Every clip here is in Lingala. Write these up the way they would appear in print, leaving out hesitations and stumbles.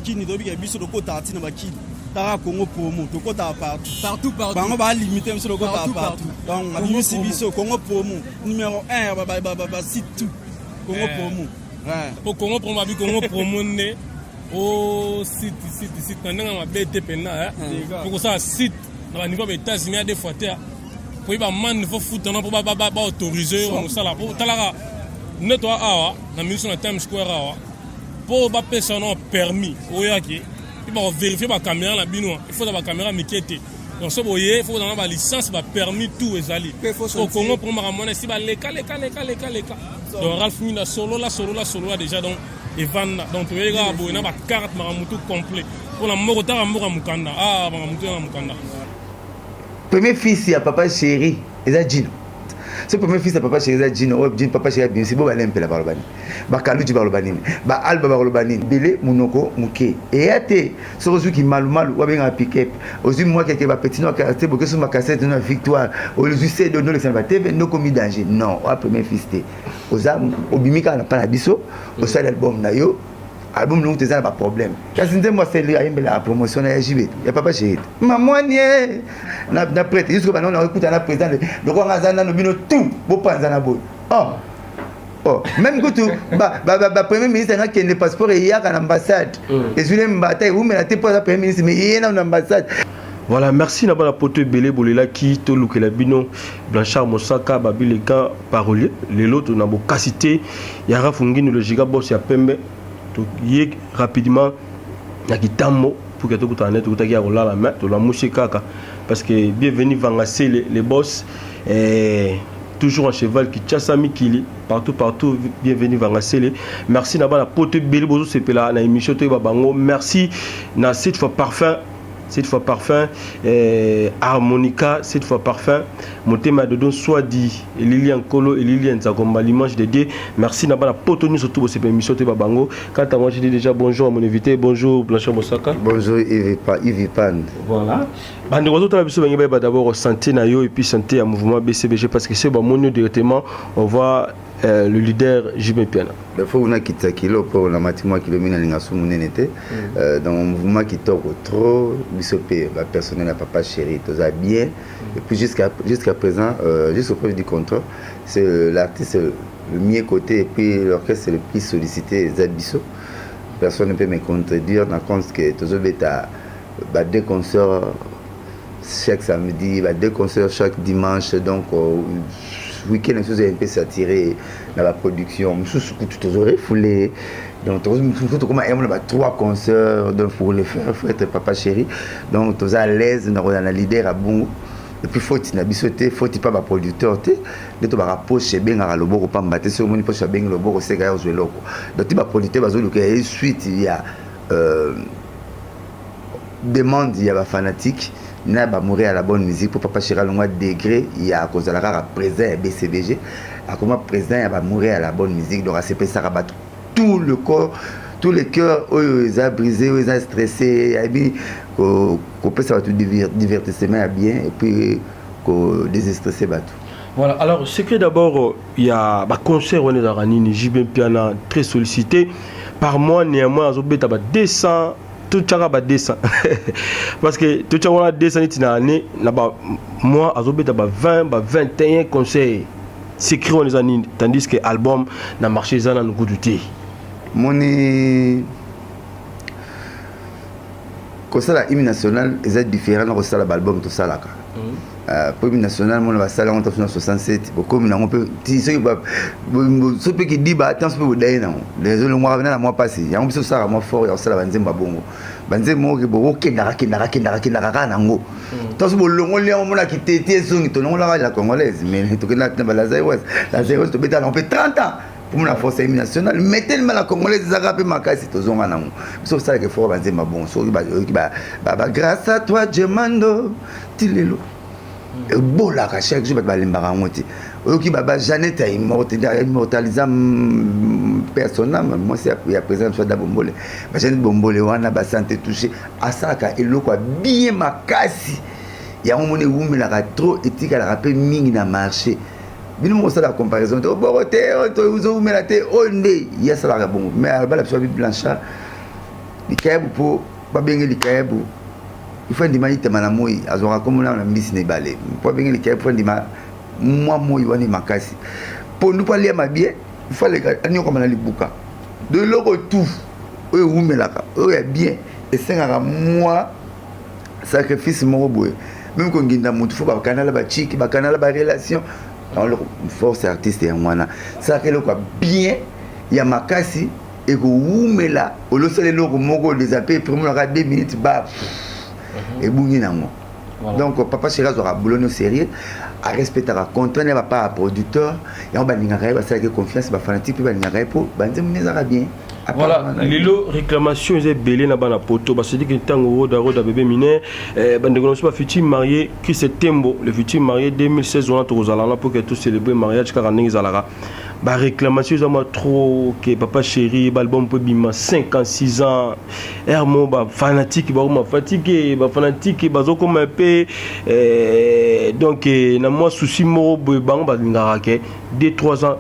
Bakini toyebi ke biso tokotaka ntina bakini. Tara Congo Promo, tokotaka partout. Partout, partout. Bango ba limité biso tokotaka Partout, partout. partout. Donc Congo abimisi Promo. biso Congo Promo numéro 1 ba ba ba ba, ba site tout. Congo Promo. Ouais. Po Congo Promo, abi Congo Promo nde o site site site na ndenge mabe te mpenza, po kosala site na baniveau ya baÉtats-Unis ya deux fois te, po yeba mande fo futana mpo baautorise yo mosala. Po talaka nde toa awa na miso na Times Square awa, mpo bapesa no permis oyaki mpe bakovérifie bacaméra na bino, il faut bacaméra mike te. Donc so boye, faut kozala na balicence, bapermis, tout ezali. Mpe faut Po Congo mpo makambo wana esi baleka leka leka leka leka. Donc Ralph Mina solola solola solola déjà, donc evanda. Donc toyei kaka boye na bacarte, makambo tout complet mpona moko taka mboka mokanda, ah, makambo tout na mokanda. Premier fils ya Papa Chéri eza Jino. So premier fils ya Papa Chéri eza Jino oyo Jino Papa Chéri abimisi. Bo balempela baloba nini? Bakaluti baloba nini? Baalba bakoloba nini? Bele monoko moke eya te. Soki ozwiki malumalu, wabengaka pikep, ozwi mwa keke bapeti no te, bokeso makasete no ya victoire, ozwi cd nolekisa na batv, ndokomi danger. Non, oya premier fils te, oza obimi kaka na mpa na biso, osali album na yo. Album longo te, eza na baproblème, kasi nzembo aseli ayembela promotion na ya jibe ya Papa Chéri, mamwani na, na prêtre jusque banao nakokuta na président lokola aza nano. Bino tout bopanza na boye. Oh, même kutu ba premier ministre nakende, passeport eyaka na ambassade, ezwili mbata, ewumela te mpo aza premier ministre, mais ye nano na ambassade. Voilà, merci na bana poto ebele bolelaki tolukela bino Blanchard Mosaka, babi le grand parolier. Lelo tona bokasi te ya Rafu Nginu, le giga boss ya pembe. Toye rapidement na kitambo pour que tokutana ne tokutaki ya kolala, mais tolamusi kaka parce que bienvenue Vangasele le boss, toujours en cheval, Kinshasa, mikili, partout partout. Bienvenue Vangasele, merci na bana poto ebele bozosepela na émission toyeba bango. Merci na cette fois parfum, cette fois parfum, harmonica, cette fois parfum, motema dodo swadi, elili ya nkolo, elili ya nzakomba, l'image de Dieu. Merci na bana poto nyonso tout bosepela émission toyeba bango. Quant à moi, je dis déjà bonjour à mon invité. Bonjour Blanchard Mosaka. Bonjour Yves Pan. Voilà, bandeko bazotala biso, bangi bayeba d'abord santé na yo et puis santé ya mouvement BCBG, parce que soki bamoni yo directement, on voit le leader JB Mpiana. Il faut nakitisa kilo mpo namati mwa kilo mingi, nalinga su monene te. Donc mouvement kitoko trop, biso mpe bapersonnel ya Papa Chéri toza bien. Et puis jusqu'à présent, jusqu'au preuve du contraire, c'est l'artiste le mieux coté et puis l'orchestre le plus sollicité eza biso. Personne ne peut me contredire na compte que tozobeta ba deux concerts chaque samedi, ba deux concerts chaque dimanche. Donc week-end mosusu un peu saturé na baproduction mosusu, kutu tozorefoulé. Donc mosusu tokoma emo na ba trois concerts. Donc pour le faire, faut être Papa Chéri. Donc toza à l'aise na kozala na leader ya bongo. Et puis faute na biso te, faute mpa baproducteur te nde tobaka poche ebengaka loboko pamba te. Soki omoni poche abengi loboko, seka ya ozwa eloko. Donc ti baproducteur bazoluka ye suite ya demande ya bafanatique na bamouri ya la bonne musique, mpo Papa Chéri alongwa degré ya kozala kaka président ya BCBG, akoma président ya bamouri ya la bonne musique. Donc asepesaka bato, tout le corps, tous les cœurs oyo eza brisé, oyo eza stressé, ayebi kopesa bato divertissement ya bien et puis kodéstresse bato. Voilà, alors secret d'abord, il y a ba concert wana ezalaka nini? JB Mpiana très sollicité par mois, néanmoins azobeta ba 200, totiaka ba 200 parce que totiaka wana 200 neti na année, na ba mois azobeta ba 20, ba 21 concert. Secret wana eza nini, tandis que album na marché eza nanu kutu te? Moni, kosala hymne national eza différent na kosala baalbum tosalaka. Po hymne national, mona basala yango taso na 67, bokomi nango mpe ti soki so mpe kidiba tanso mpe bodaye nango, ezolongwaka na mwa mpasi yango. Biso tosalaka mwa fort ya kosala banzembo ya bongo, banzembo moko bokokendaka kendaka kendaka kendaka kaka nango. Tanso bolongoli yango, omonaki te ti ezongi. Tolongolaka la congolaise, mais tokendaka na balazaiwas, lazaiwas tobetaka nango mpe 30 ans mpomona force ya hymne national. Mais tellement la congolaise ezaka mpe makasi, tozonga nango. Biso tosalaka effort banzembo ya bongo. Soki oyoki ba "Grâce à toi Diemando", ti lelo ebolaka chaque jour, bato balembaka yango te. Oyoki ba Jeannette aimmortalisa personnage, mwasi ya président biso Ada Bombole, ba Jeannette Bombole wana, basante touché, asalaka eloko ya bien makasi. Yango moni ewumelaka trop, etikalaka mpe mingi na marché. Bino moko osalaka comparaison te, oboko te, ozowumela te. Oyo nde ye asalaka bongo. Mais alobala biso, abi Blanchard, Likayabu mpo babenge likayabu, ifo andima itema na moi, azwaka kombo na mbisi na ebale. Mpo abenge likayabu, ifo andima mwa moi wana makasi. Pondu mpo aliama bien, ifo aleka anyokama na libuka. Do eloko tout oyo ewumelaka, oyo ya bien, esengaka mwa sacrifice moko boye. Même konginda motu, fo bakanala bachiki, bakanala barelation. Eloko force artiste yango wana, salaka eloko ya bien ya makasi ekowumela. Olosala eloko moko dezape, premonaka 2 minutes ba ebungi nango. Donc papa chéri azwaka boulot no sérieux, arespectaka contrat na bapa ya producteur. Yango balingaka ye, basalaki confiance, bafanatique mpe balingaka ye mpo banzembo ezaka bien. Voilà, lelo réclamation eza ebele na bana poto. Basediki ntango roda roda bébé mineur, bandeko na biso bafutur marié, Chris Tembo le futur marié 2016 wana, tokozala wana pour que tocélébrer mariage kaka ndenge ezalaka. Baréclamation eza mwa trop ke papa chéri, baalbum mpo ebima 56 ans ere mo, bafanatique bakoma fatigue, bafanatique bazokoma mpe donc na mwa souci moko boye. Bango balingaka ke 2 3 ans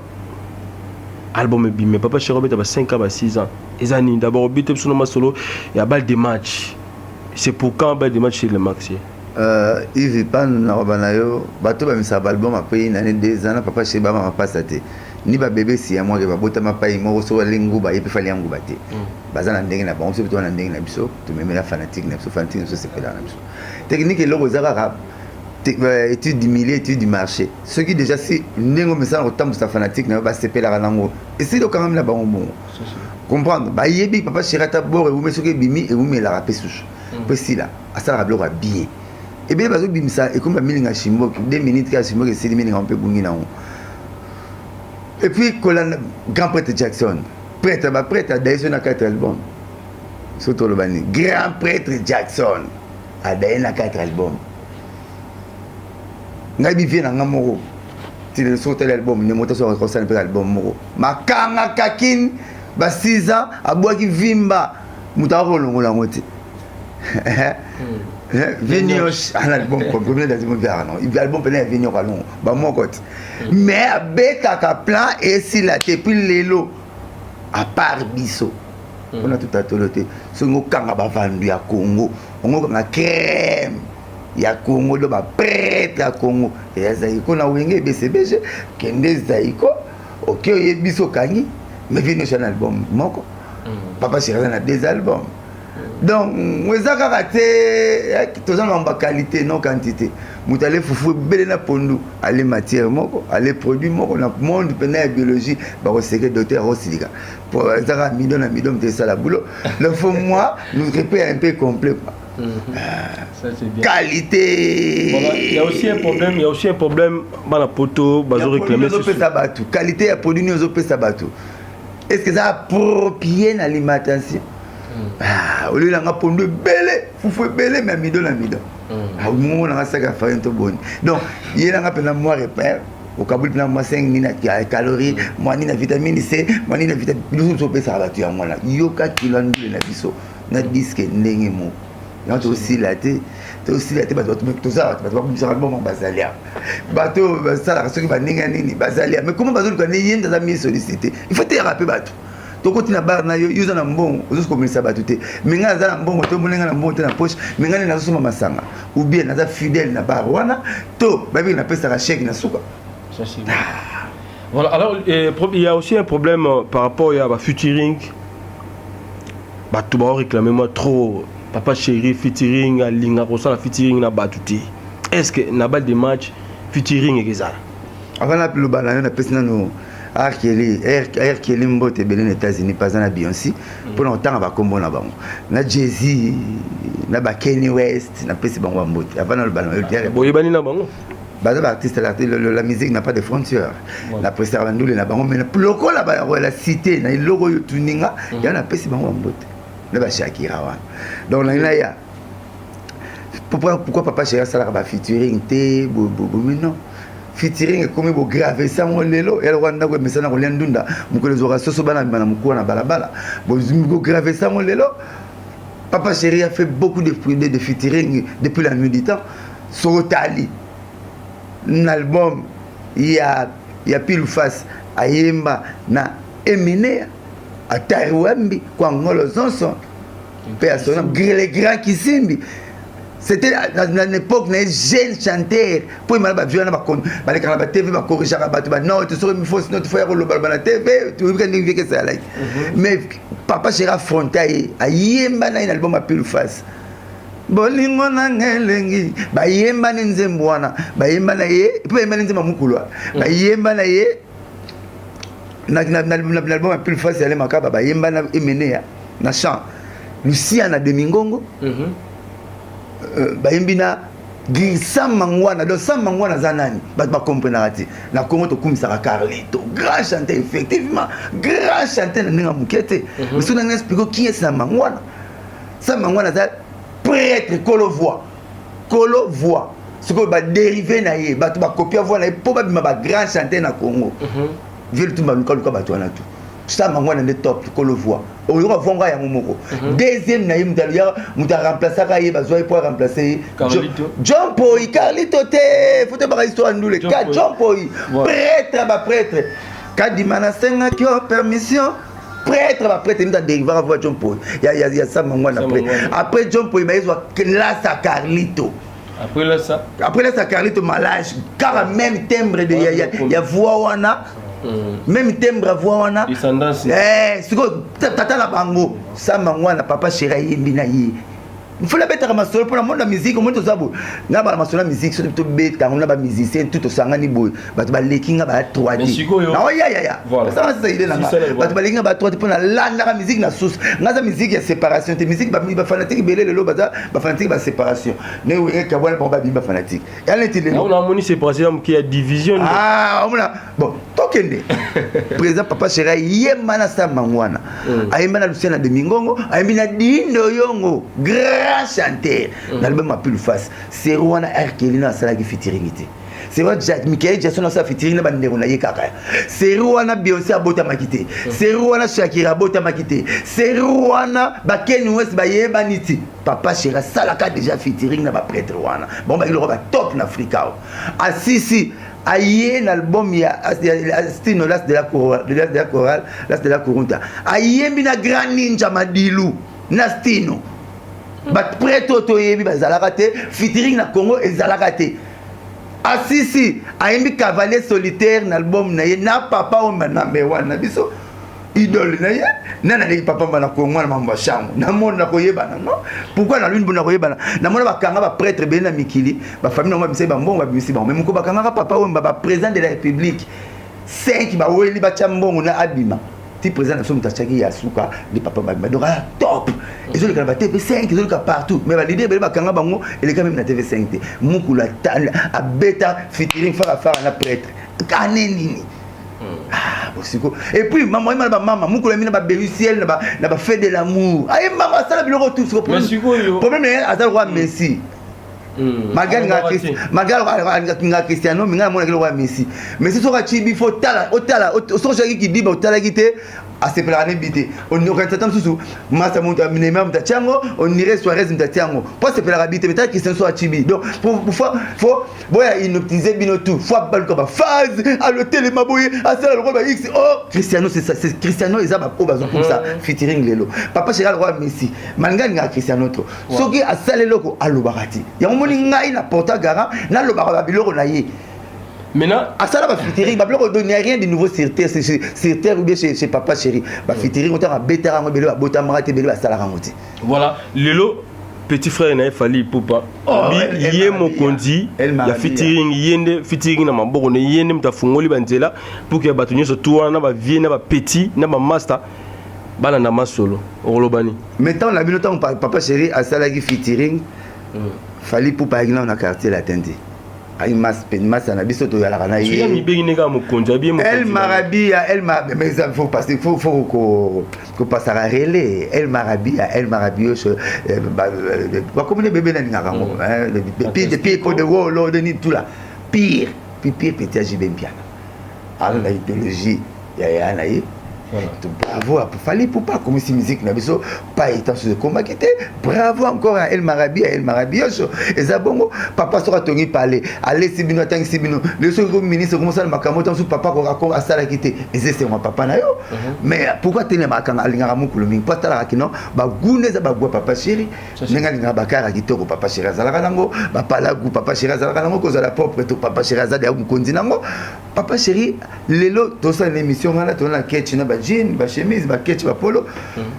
album ebime. Papa chéri obeta ba 5 ans, ba 6 ans, eza nini? D'abord obete biso na masolo ya balle de match, c'est pour quand balle de match chez le maxi? Yves Pan, nakoba na yo, bato bamisaka baalbum apres une année, 2 ans na papa chéri, bama mapasa te ni babebe si ya mwake babotama pai moko. Soki bali nguba, ye mpe fali ya nguba te. Baza na ndenge na bango, biso mpe toza na ndenge na biso. Tomemela fanatique na biso, fanatique na biso sepelaka na biso. Technique eloko eza kaka étude du milieu, étude du marché. Soki déjà si ndenge omesana kotambusa fanatique na yo, basepelaka nango, esili, okangami na bango bongo, comprendre. Bayebi papa chéri, ata bor ewume, soki ebimi ewumelaka mpe susu mpo esila. Asalaka biloko ya bien ebele, bazobimisa, ekomi bamilinga shimboki, 2 minutes kaka shimboki esili, milinga mpe ebungi nango. Et puis kolanda grand prêtre Jackson, prêtre baprêtre, adaye so na 4 album. So toloba nini? Grand prêtre Jackson adaye na 4 album. Ngai bivie na nga moko ti soki otali album nde moto soki akosala mpe album moko makanga kakine ba 6 ans abwaki vimba, moto akolongola yango te. Vinios ana album complet album pene ya Vinio Kalongo bamoko te, mais abetaka plan esila te. Puis lelo, à part biso mpona totatolo te, soki okanga bavandu ya Congo, ongo okanga crème ya Congo, do baprêtre ya Congo eya Zaiko na Wenge BCBG. Kende Zaiko, oke oyebi biso okangi, mais Vinios na album moko, papa chéri aza na deux albums. Donc eza kaka te, toza na ba qualité, non quantité. Moto ale fufu ebele na pondu, ale matière moko, ale produit moko. Na monde mpena ya biologie, bakoseke docteur akosilika po eza kaka mido na mido, moto esala boulot. Donc faut moi nous repère un peu complet, quoi. Ça, c'est bien. Qualité. Voilà, il y a aussi un problème, il y a aussi un problème bana poto bazo réclamer. Ozopesa bato qualité ya produit nini? Ozopesa bato, est ce que eza approprié na alimentation? Ah, olelanga pondu ebele, fufu ebele, mais mido na mido mongo nanga saka farine to boni. Donc yelanga mpena mwa repère, okabuli mpena mwa 5 nini na calorie, mwa nini na vitamine C, mwa nini na vitamine. Biso mosu opesaka bato yango wana. Yoka kilo ya ndule na biso na disque ndenge moko yango, tosila te, tosila te. Bato toza bato, bato babimisaka bongo bazali awa, bato oyo basalaka soki bandenge ya nini bazali awa. Mais comment bazoluka nde ye nde aza mieux sollicité? Il faut teyaka mpe bato. Tokoti na bar na yo, yo oza na mbongo, ozokomelisa bato te. Mais ngai naza na mbongo te, omoni ngai na mbongo te na poche, mais ngai nde nazosomba masanga, ou bien naza fidèle na bar wana to babiki napesaka chèque na suka. Ça, c'est bon. Voilà, alors il y a aussi un problème par rapport à ba featuring. Bato ba réclamer moi trop papa chéri featuring, alinga kosala featuring na bato te. Est-ce que na balle de match featuring ekezala? Avant naloba na yo, napesi nano Arkeli, Arkeli mbote ebele na États-Unis, mpe aza na Beyoncé mpona kotanga bakombo na bango, na Jay-Z, na baKanye West. Napesi bango bambote avant naloba na yo. Boyebani na bango? Baza baartiste, la musique n'a pas de frontière. Napesaka bandule na bango, mais lokola la cité na eloko oyo tuninga yango, napesi bango bambote na bashakira wana. Donc nangi naya, pourquoi papa chéri asalaka bafeaturing te? Mais non, featuring ekomi bograve sango lelo ya lokwa ndako emesana kolia ndunda, mokolo ezwaka soso, bana bima na mokuwa na balabala, bograve sango lelo. Papa chéri a fait beaucoup de featuring depuis la nuit du temps. Sokotali na album ya Pile Face, ayemba na Emenea, Atari Wambi, Kwangolo Zonson. Mpe ya sona le grand Kisimbi. C'était na l'époque na ye jeune chanteur mpo emala bavie wana balekaka na batv, bacorrigeaka bato banote, soki fausse note fo ya kolobaloba na TV. Toyebika ndenge vieke ezalaki. Mais Papa Chéri affronta ye, ayemba na ye na album Apile Face, "Bolingo nanga elengi". Bayemba ni nzembo wana, bayemba na ye mpe bayemba ni nzembo ya mokulu, bayemba na ye na album ya Pile Face yale makaba, bayemba na Emeneya na chant, Lucia na Demingongo. Bayembi na Sam Mangwana. Donc Sam Mangwana aza nani? Bato bakomprenaka te. Na Congo tokumisaka Carlito, grand chanteur, effectivement grand chanteur na ndenge ya moke te. Mais soki nanga explique qui est Sam Mangwana, Sam Mangwana aza prêtre, kolo voix, kolo voix. Sikoyo badérive na ye, bato bakopia voix na ye mpo babima bagrand chanteur na Congo. Vie Lutumba, lukaluka bato wana tu, Sam Mangwana nde top, kolo voix. Oyoka voix ngo yango moko. Deuxième na ye, moto aremplaçaka ye, bazwa ye mpo aremplace ye, John Poi. Carlito te, fo toyebaka histoire ndule. John Poi, prêtre ya baprêtre, kadima nasengaki yo permission, prêtre baprêtre, moto adérivaka voix John Poi ya Sam Mangwana. Après John Poi, bayezwa Lasa Carlito. Après Lasa. Après Lasa Carlito, malage kaka même timbre de ya voix wana, même timbre ya voix wana. Sikoyo tata na bango Sam Mangwana, Papa Chéri ayembi na ye. Mfula abetaka masolo mpona monde ya musique. Omoni, toza boye nga bana masolo ya musique, soki tobeta yango na bamusicien tu, tosangani boye, bato baleki nga baya 3 d naoyayaya sanga sisa ide na nga, bato baleki nga baya 3 d mpo nalandaka musique na susu. Nga aza musique ya séparation te. Musique bafanatique ebele lelo baza bafanatique baséparation ne ekabwana bango, babimi bafanatique ya neti lelo. Namoni séparation ya moke ya division. Omona, bon, tokende. Président Papa Chéri ayemba na Sam Mangwana, ayemba na Lucien na Demingongo, ayembi na Dindo Yongo, grand chanteur, na album Apile Face. Sero wana Arkeli na asalaki featuring te. Sero Michael Jackson asala featuring na bandeko na ye kaka. Sero wana Beyoncé abotamaki te. Sero wana Shakira abotamaki te. Sero wana baKanye West bayebani ti. Papa Chéri asalaka déjà featuring na baprêtre wana, bango baki loko batop na Afrika. Awa asisi aye na album ya Stino, Las de la Chorale, Las de la Corunta, ayembi na Grand Ninja Madilu na Stino. Baprêtre oyo toyebi bazalaka te, featuring na Congo ezalaka te. Asisi ayembi "Cavalier solitaire" na album na ye na Papa oyo number wana na biso, idole na ye. Nani aleki Papa mba na Kongo na mambo ya shango? Namona na koyebana non, pourquoi na lwini na koyebana? Namona bakanga baprêtre ebele na mikili, bafamille nango babimisi bambongo, babimisi bango. Mais moko bakangaka Papa oyo, baprésident de la République 5 baweli batya mbongo na abima ti président na biso, moto atiaki ya suka nde Papa babima. Donc aya top, ezoleka na ba TV5, ezoleka partout. Mais baleader ebele bakanga bango, eleka même na TV5 te. Mokulu abeta featuring farafara na prêtre ane nini? Ah, bosiko. Et puis mama oyeba na bamama, mokolo yambi na baberusiel na bafait de l'amour, aye mama asala biloko tout. Siko problème na ye aza lokwa Messi, malgré nga Cristiano, mais nga namonaki lokwa Messi. Messi soki acibi, fo tala, otala soki osiaki kidiba, otalaki te, asepelaka nebi te. Okanisa mosusu masa moto Neymar moto atia yango, onire Suarez moto atia yango mpo asepelaka bi te. Mais tala Cristiano so acibi. Donc fo boya hypnotiser bino tout, fo abaluka baphase, alotelema boye, asala lokola ba x. Oh, Cristiano, c'est Cristiano. Eza oyo bazokumisa featuring lelo. Papa Chéri lokola Messi, malinga alingaka Cristiano trop. Soki asala eloko, alobaka te. Yango moni ngai na porta garant, nalobaka babiloko na ye. Maintenant, asala bafeaturing, babiloko. Donc il n'y a rien de nouveau sur terre ou bien chez Papa Chéri. Bafeaturing otanga abetaka yango ebele, babotamaka te, ebele basalaka yango te. Voilà, lelo petit frère na ye Fally Ipupa ye mokonzi ya featuring, ye nde featuring na maboko ne, ye nde moto afungoli banzela pour que bato nyonso tu wana na bavie na bapetit na bamaster balanda masolo. Okoloba nini? Mais ntango na bino, ntango Papa Chéri asalaki featuring, Fally Ipupa ayaki nano na Quartier Latin te. Ayi masa na biso, toyalaka na ye. Mibengi ndenge ya mokonzi abi. El Marabia, El, mais ça faut passer, faut kopasaka relais. El Marabia, El Marabio, bakomi ne bebe nalingaka yango pire de wolo de nini tula pire pire petit ya JB Mpiana, aza na idéologie ya ya na ye. Bravo à Fally Ipupa akomisi musique na biso pa etant soki ekomaki te. Bravo encore à El Marabi, à El Marabi nyonso eza bongo. Papa soki atongi pale, alesi bino, atangisi bino, lelo soki komi ministre, komosala makambo ntango mosusu papa asalaki te, eza esengo ya papa na yo. Mais pourquoi atelemaka, alingaka mokolo mingi? Mpo atalaka kino baguna eza bagwa papa chéri, ndenge alingaka bakara kitoko, papa chéri azalaka nango bapalagu, papa chéri azalaka nango kozala propre to papa chéri aza deya mokonzi nango. Papa chéri, lelo tosala na émission wana, toza na ketch na bajean, bachemise, baketch, bapolo,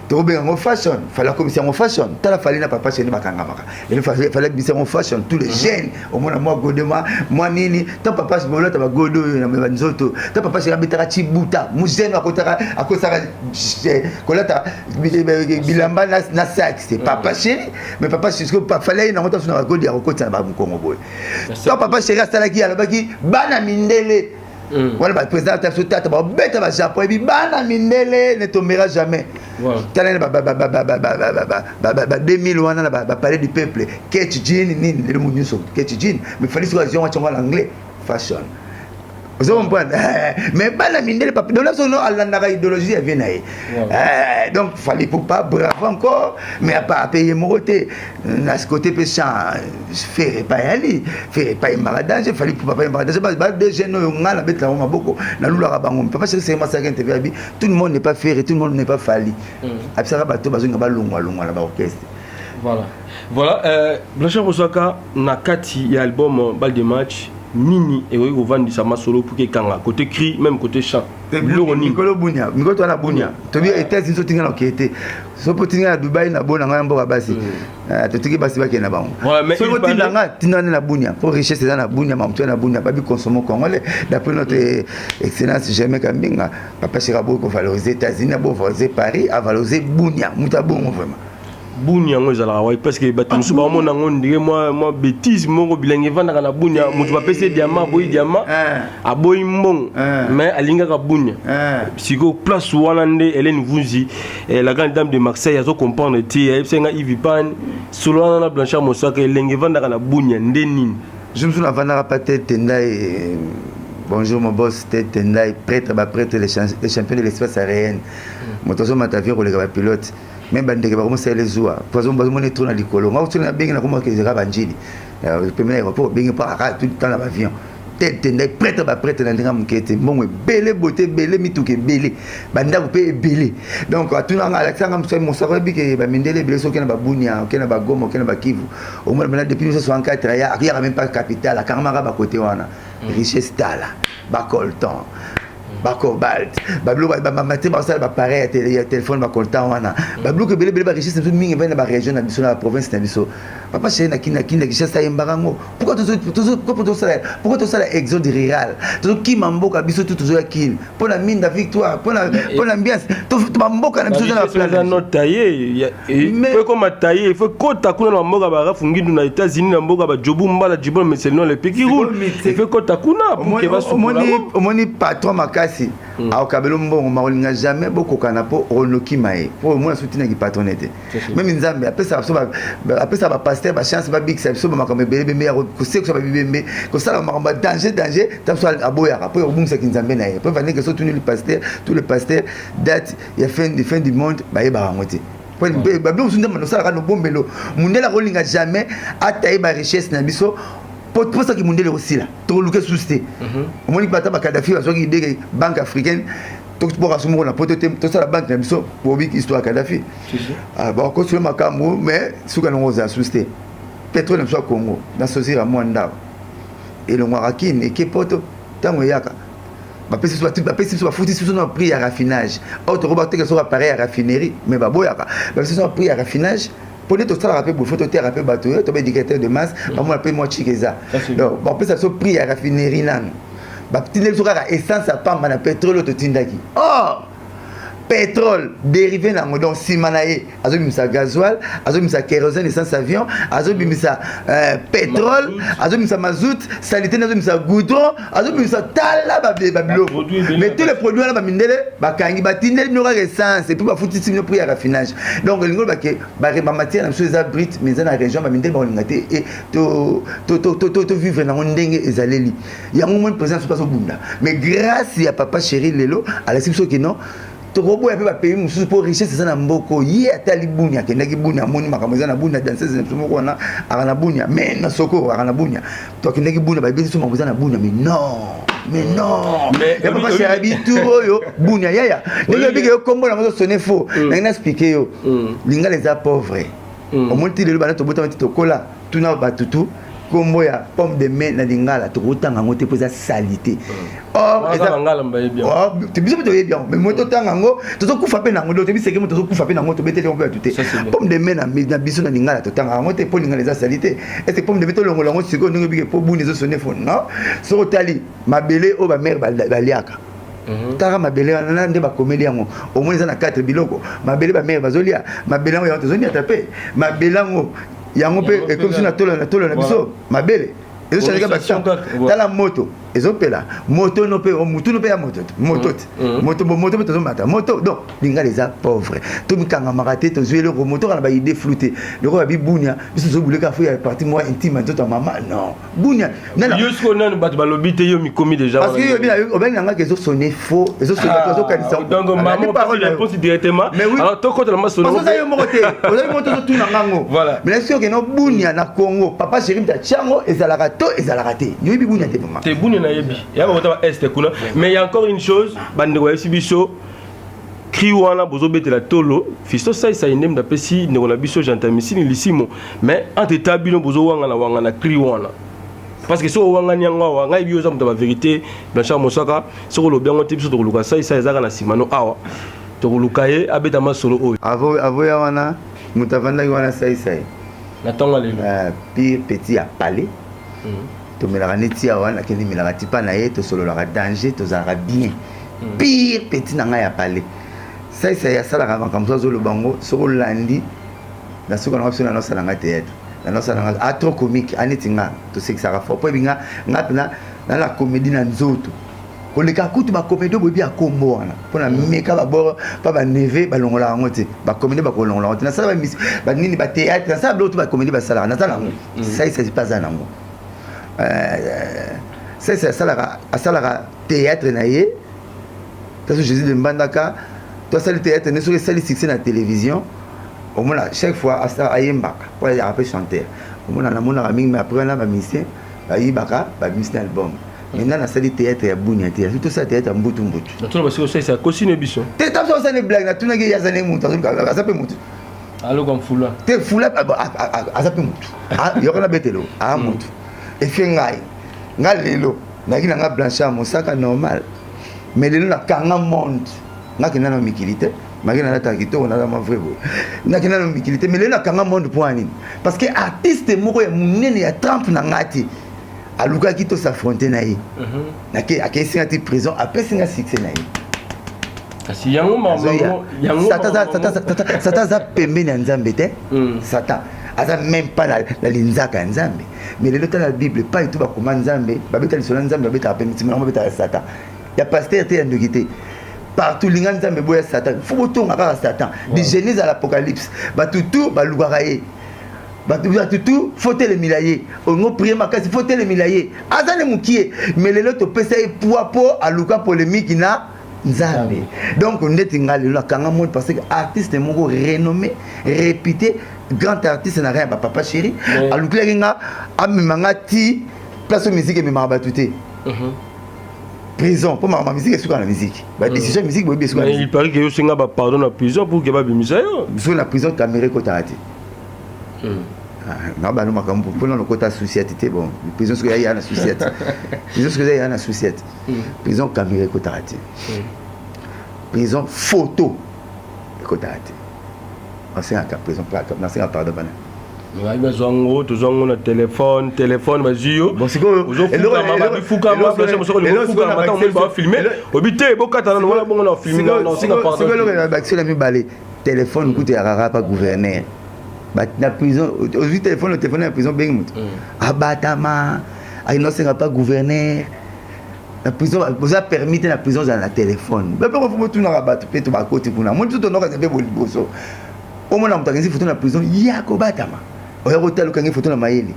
tokobenga yango fashion. Fally akomisa yango fashion. Tala, Fally na papa chéri bakangamaka. Lelo Fally abimisa yango fashion, tous les jeunes omona mwa godema, mwa nini ta papa bolata bagodo oyo na banzoto ta papa chéri abetaka cibuta. Mujeune akotaka, akosaka kolata bilamba na sac, c'est papa chéri. Mais papa chéri, Fally aye nango taso na bagodi ya kokotisa na bamokongo boye. To papa chéri asalaki, alobaki bana mindele wana, baprésident ta biso tata babeta bajapon, ebi bana mindele ne tombera jamais. Tala nini ba 2000 wana na bapalais du peuple, ketch, jean, nini, lelo mu nyonso ketch, jean. Mais Fally soki azwi yango, ationgo na anglais fashion, ozo comprendre? Mais bana mindele, papa, donc biso no alandaka idéologie ya vie na ye. Donc Fally Ipupa, bravo encore. Mais apaye moko te na côté mpe chant, Ferre epai yali, Ferre epai yembaka danger, Fally Ipupa yembaka danger. Ba deux jeunes oyo nga nabetela bango maboko, nalulaka bango. Papa chéri sema asalaka interview, abi tout le monde n'est pas Ferre, tout le monde n'est pas Fally. Abisaka bato bazonga balongwalongwa na baorchestre. Voilà, Blanchard Mosaka, na kati ya album Balle de Match, nini ekoki kovandisa masolo pour ekanga côté cri, même côté chant, biloko nini? Mikolo Bunia, mikolo towana Bunia, tobi États-Unis, sotinga na okeye te, so po tinga na Dubai na bona ngai mboka basi, totiki basi bakende na bango. Soki otinda nga, tinda nde na Bunia, mpo richesse eza na Bunia, mamutu na Bunia. Babi consomme congolais d'après notre excellence Germain Kambinga. Papa chéri aboyi kovaloriser États-Unis, abo valoriser Paris, avaloriser Bunia. Mutu abongo vraiment. Bunia yango ezalaka wai? Parce que bato mosusu baomona yango ndenge mwa bétise moko. Bilenge evandaka na Bunia, moto bapesi ye diamant, aboyi diamant, aboyi mbongo, mais alingaka Bunia. Sikoyo place wana nde Hélène Vuzi, la grande dame de Marseille, azo comprendre te. Ayebisa nga Ivi Pan solo wana na Blanchard Mosaka, elenge evandaka na Bunia nde nini? Je me souviens, navandaka pa te Tendai. Bonjour mon boss te Tendai, prêtre, baprêtre, les champions de l'espace aérien. Moto azomata avion koleka bapilote, même bandeke bakomosala ezuwa, bazomona etro na likolo. Nga kosala nabengi, nakomaka ezaka banjili pembe na aéroport, obengi mpo aka tout le temps na bavion. Te Tendai, prêtre, baprêtre na ndenge moke te. Mbongo ebele, bote ebele, mituka ebele, bandako mpe ebele. Donc atunanga, alakisanga mosako, oyebi ke bamindele ebele. Soki na babunia, oke na bagoma, oke na bakivu, omona mpena depuis 1964 aya, akiyaka même pas capitale, akangamaka bakote wana. Richesse, tala bacoltan, bacobalt, babiloko bamate basala bapareil ya telefone, bacoltan wana, babiloko ebele ebele, barichesse na biso mingi evandi na barégion na biso, na baprovince na biso. Papa chéri na Kini, na Kini, na Kinshasa, ayembaka yango. Pourquoi tosala exode rural, tozokima mboka biso tu, tozoya Kini mpo na minda victoire, mpo na ambiance, bamboka na biso eza na taye po ekoma taye, il faut kota kuna na bamboka barafu ngindu na États-Unis, na mboka bajobu mbala jibon meselino le piki roule, il faut kota kuna pour ke basukola. Omoni patron makasi akokabela mbongo, makolinga jamais bokokana mpo onokima ye, mpo omona so tinaki patron te. Même Nzambe apesaka biso, apesaka bapasteur bachance, babikisa biso bamakambo ebele bembe ya kosekisa babibembe, kosala makambo ya danger danger. Ta biso aboyaka mpo kobungisaki Nzambe na ye, mpo vandeke so tuni le pasteur, tous les pasteurs, date ya fin du monde bayebaka yango te. Babiloko mosusu nde osalaka nobombelo, mundele akolinga jamais ataye barichesse na biso, mposaki mundele kosila, tokoluka susu te. Omoni bata bakadafi bazwaki idée, banque africaine, toboka so moko na poto te, tosala banque na biso. Bobiki histoire ya Kadafi, bakosula makambo, mais suka nango ozala susu te. Pétrole na biso ya Congo na sosira mwa ndako elongwaka Kini, eke poto. Ntango eyaka, bapesi biso, bafuti biso na prix ya raffinage. Oyo toko bateka soki appareil ya raffinerie, mais baboyaka, bapesi biso na prix ya raffinage. Mpo nde tosalaka mpe boye, fo toteyaka mpe bato oyo toba éducateur de masse, bamona mpe mwa chike eza. Donc bapesa biso prix ya raffinerie nano, batindeli biso kaka essence ya pamba na pétrole oyo totindaki. Or pétrole dérivé nango, donc nsima na ye azobimisa gasoil, azobimisa kérosène, essence avion, azobimisa pétrole, azobimisa mazout salité, azobimisa goudron, azobimisa tala babiloko. Mais tous les produits wana, bamindele bakangi, batindeli bino kaka essence et puis bafutisi bino prix ya raffinage. Donc elingi olobake bamatière na biso eza brut, mais eza na région, bamindele bakolinga te tovivre nango ndenge ezaleli yango. Moni président biso azobunda, mais grâce ya papa chéri, lelo alakisi biso kino. Tokoboya mpe bapays mosusu mpo richesse eza na mboko. Ye atali Bunia, akendaki Bunia, amoni makambo eza na Bunia. Danseuse na biso moko wana aka na Bunia, mais na soko aka na Bunia. To akendaki Bunia, bayebisi biso makambo eza na Bunia, mais non, mais non, ya papa chéri bitu oyo Bunia yaya ndenge obiki yo kombo nango ozosone faux. Ndenge na expliquer yo, lingala eza pauvre. Omoni ti lelo, bana tobotama ti tokola, tuna batutu kombo ya pomme de mai na lingala, tokotanga yango te mpo eza salité. Or biso mpe toyebi yango, mais moi totanga yango, tozokufa mpe nango. Donc toyebi seke mo tozokufa mpe nango, tobeteli yango mpe bato te. Pomme de mai na biso na lingala, totanga yango te mpo lingala eza salité. Est ce pomme de mai tolongola yango sikoyo ndenge obike mpo Bunia ezosone faux? Non. Soki otali mabele oyo bamare baliaka, taka mabele wana nde bakomeli yango, omoni eza na quatre biloko. Mabele bamare bazolia, mabele yango, yango tozoniata mpe mabele yango, yango mpe ekomi so na tolo, na tolo na biso. Mabele ezochange ba. Tala moto ezopela, moto no mpe mutu no mpe ya moto, moto te, moto, moto mpe tozomata moto. Donc lingala eza pauvre, tomikangamaka te. Tozwi eloko moto kaka na baidée flou te. Lokola babi Bunia, biso tozobuleka fo ya partie mwa intime ya nzoto ya mama. Non, Bunia. Yo sikoyo nanu bato balobi te, yo mikomi déjà. Parce que obengi nanga ke ezosone faux, ezosone, ozokanisa. Donc maman réponse directement. Mais oui. Alors tokotela masolo. Parce que oza yo moko te, ozali moko, tozotuna ngango. Voilà. Mais soki okende Bunia na Congo, papa chéri mutu atiango, ezalaka to ezalaka te? Yoyebi Bunia te, mama. Te, Bunia nayebi ya bakota ba est kuna. Mais y a encore une chose, bandeko bayebisi biso, cri wana bozobetela tolo, Fisto Saisai nde apesi ndeko na biso Gentamisini Lisimo. Mais entre temps bino bozowangana wangana cri wana, parce que soki owangani yango awa, ngai bi oza moto ya bavérité. Blanchard Mosaka, soki olobi yango te, biso tokoluka Saisai, ezaka na nsima no awa, tokoluka ye abeta masolo oyo. Avoya wana, moto avandaki wana, Saisai. Na ntongo lelo. Pire petit ya palais. Tomelaka neti awa, nakende melaka tipa na ye, tosololaka danger, tozalaka bien. Pire petit na ngai ya palais, Saisai. Asalaka makambo so azoloba yango, soki olandi na suka nango, biso nanosala nga théâtre, nanosala nga a trop comique, aneti nga tosekisaka fort po ebi nga nga mpena na la comédie na nzoto koleka kutu bacomédie. Boyebi ya kombo wana mpona meka babord mpa baneve, balongolaka yango te. Bacomédie bakolongola yango te. Nasala banini, bathéâtre, nasala biloko to bacomédie basalaka, nasala yango. Saisai mpe aza nango. Saisai asalaka théâtre na ye taso Jésus de Mbandaka. To asali théâtre ne, soki esali succès na télévision, omona chaque fois ayembaka po ayaka mpe chanteur. Omona namonaka mingi, mais après wana bamusicien bayibaka, babimisi na album. Maintenant nasali théâtre ya Bunia te, asi tosala théâtre ya mbutu mbutu. Natuna basiko, osalisa akosine biso. Te, ta biso osali blague. Natunaki ye, aza ne mutu, aza mpe mutu. Aloka mfula. Te, fula aza mpe mutu, yoko na betelo aa mutu efe ngai. Ngai lelo nayaki na nga Blanchard Mosaka normal, mais lelo nakanga monde. Nakenda na mikili te, maki nalataka kitoko, naza ma vrai boye. Nakenda na mikili te, mais lelo nakanga monde. Mpo nini? Parce que artiste moko ya monene ya trempe na nga te alukaki tos'affronter na ye. Akei nga ti prison, apesi nga succès na ye. Kasi yango. Satan aza pembeni ya Nzambe te. Satan aza même pas na linzaka ya Nzambe. Mais lelo tala Bible, epai tu bakoma Nzambe, babeta lisolo ya Nzambe, babetaka mpe mitima yango, babetaka Satan ya pasteur te, ya ndoki te. Partout linga Nzambe, boya Satan. Fo botonga kaka Satan de Genèse à l'Apocalypse. Bato tu balukaka ye, bato tu fo telemela ye, ongo prie makasi, fo telemela ye. Aza ne mokie, mais lelo topesa ye poids mpo aluka polémique na Nzambe. Donc ndeti nga lelo akanga monde parce que artiste moko renommé, réputé, grand artiste na rien, bapapa chéri, alukilaki nga, amema nga ti place oyo musique ememaka bato te, prison, mpo makambo ya musique esuka na musique, badécision ya musique boyebi esuka. Il paraît que yo osenga bapardon na prison pour que babimisa yo. So na prison caméra ekotaka te na bano makambo mpona lokota susiati te. Bon, prison soki ya na susiati, prison soki eza ya na susiati, prison caméra ekotaka te, prison photo ekotaka te. Nasengaka prison, nasenga pardon bana. Bayi bazwa yango, tozwa yango na telefone, telefone bazwi yo, ozofukama, bafukama ntango bafilme, obi te, bokata nano wana bongo na filme. Nasenga pardon. Bakisi na mibale, telefone kutu ya rara pa gouverneur na prison. Ozwi telefone, telefone ya prison, bengi moto abatama, akende osenga pa gouverneur na prison. Boza permis te na prison ozala na telefone. Bape kofu botunaka bato mpe to bakoti kuna, moni biso tonokasa mpe boliboso. Omona moto akanisi foto na prison ya kobatama, oya kotala okangi foto na mayele.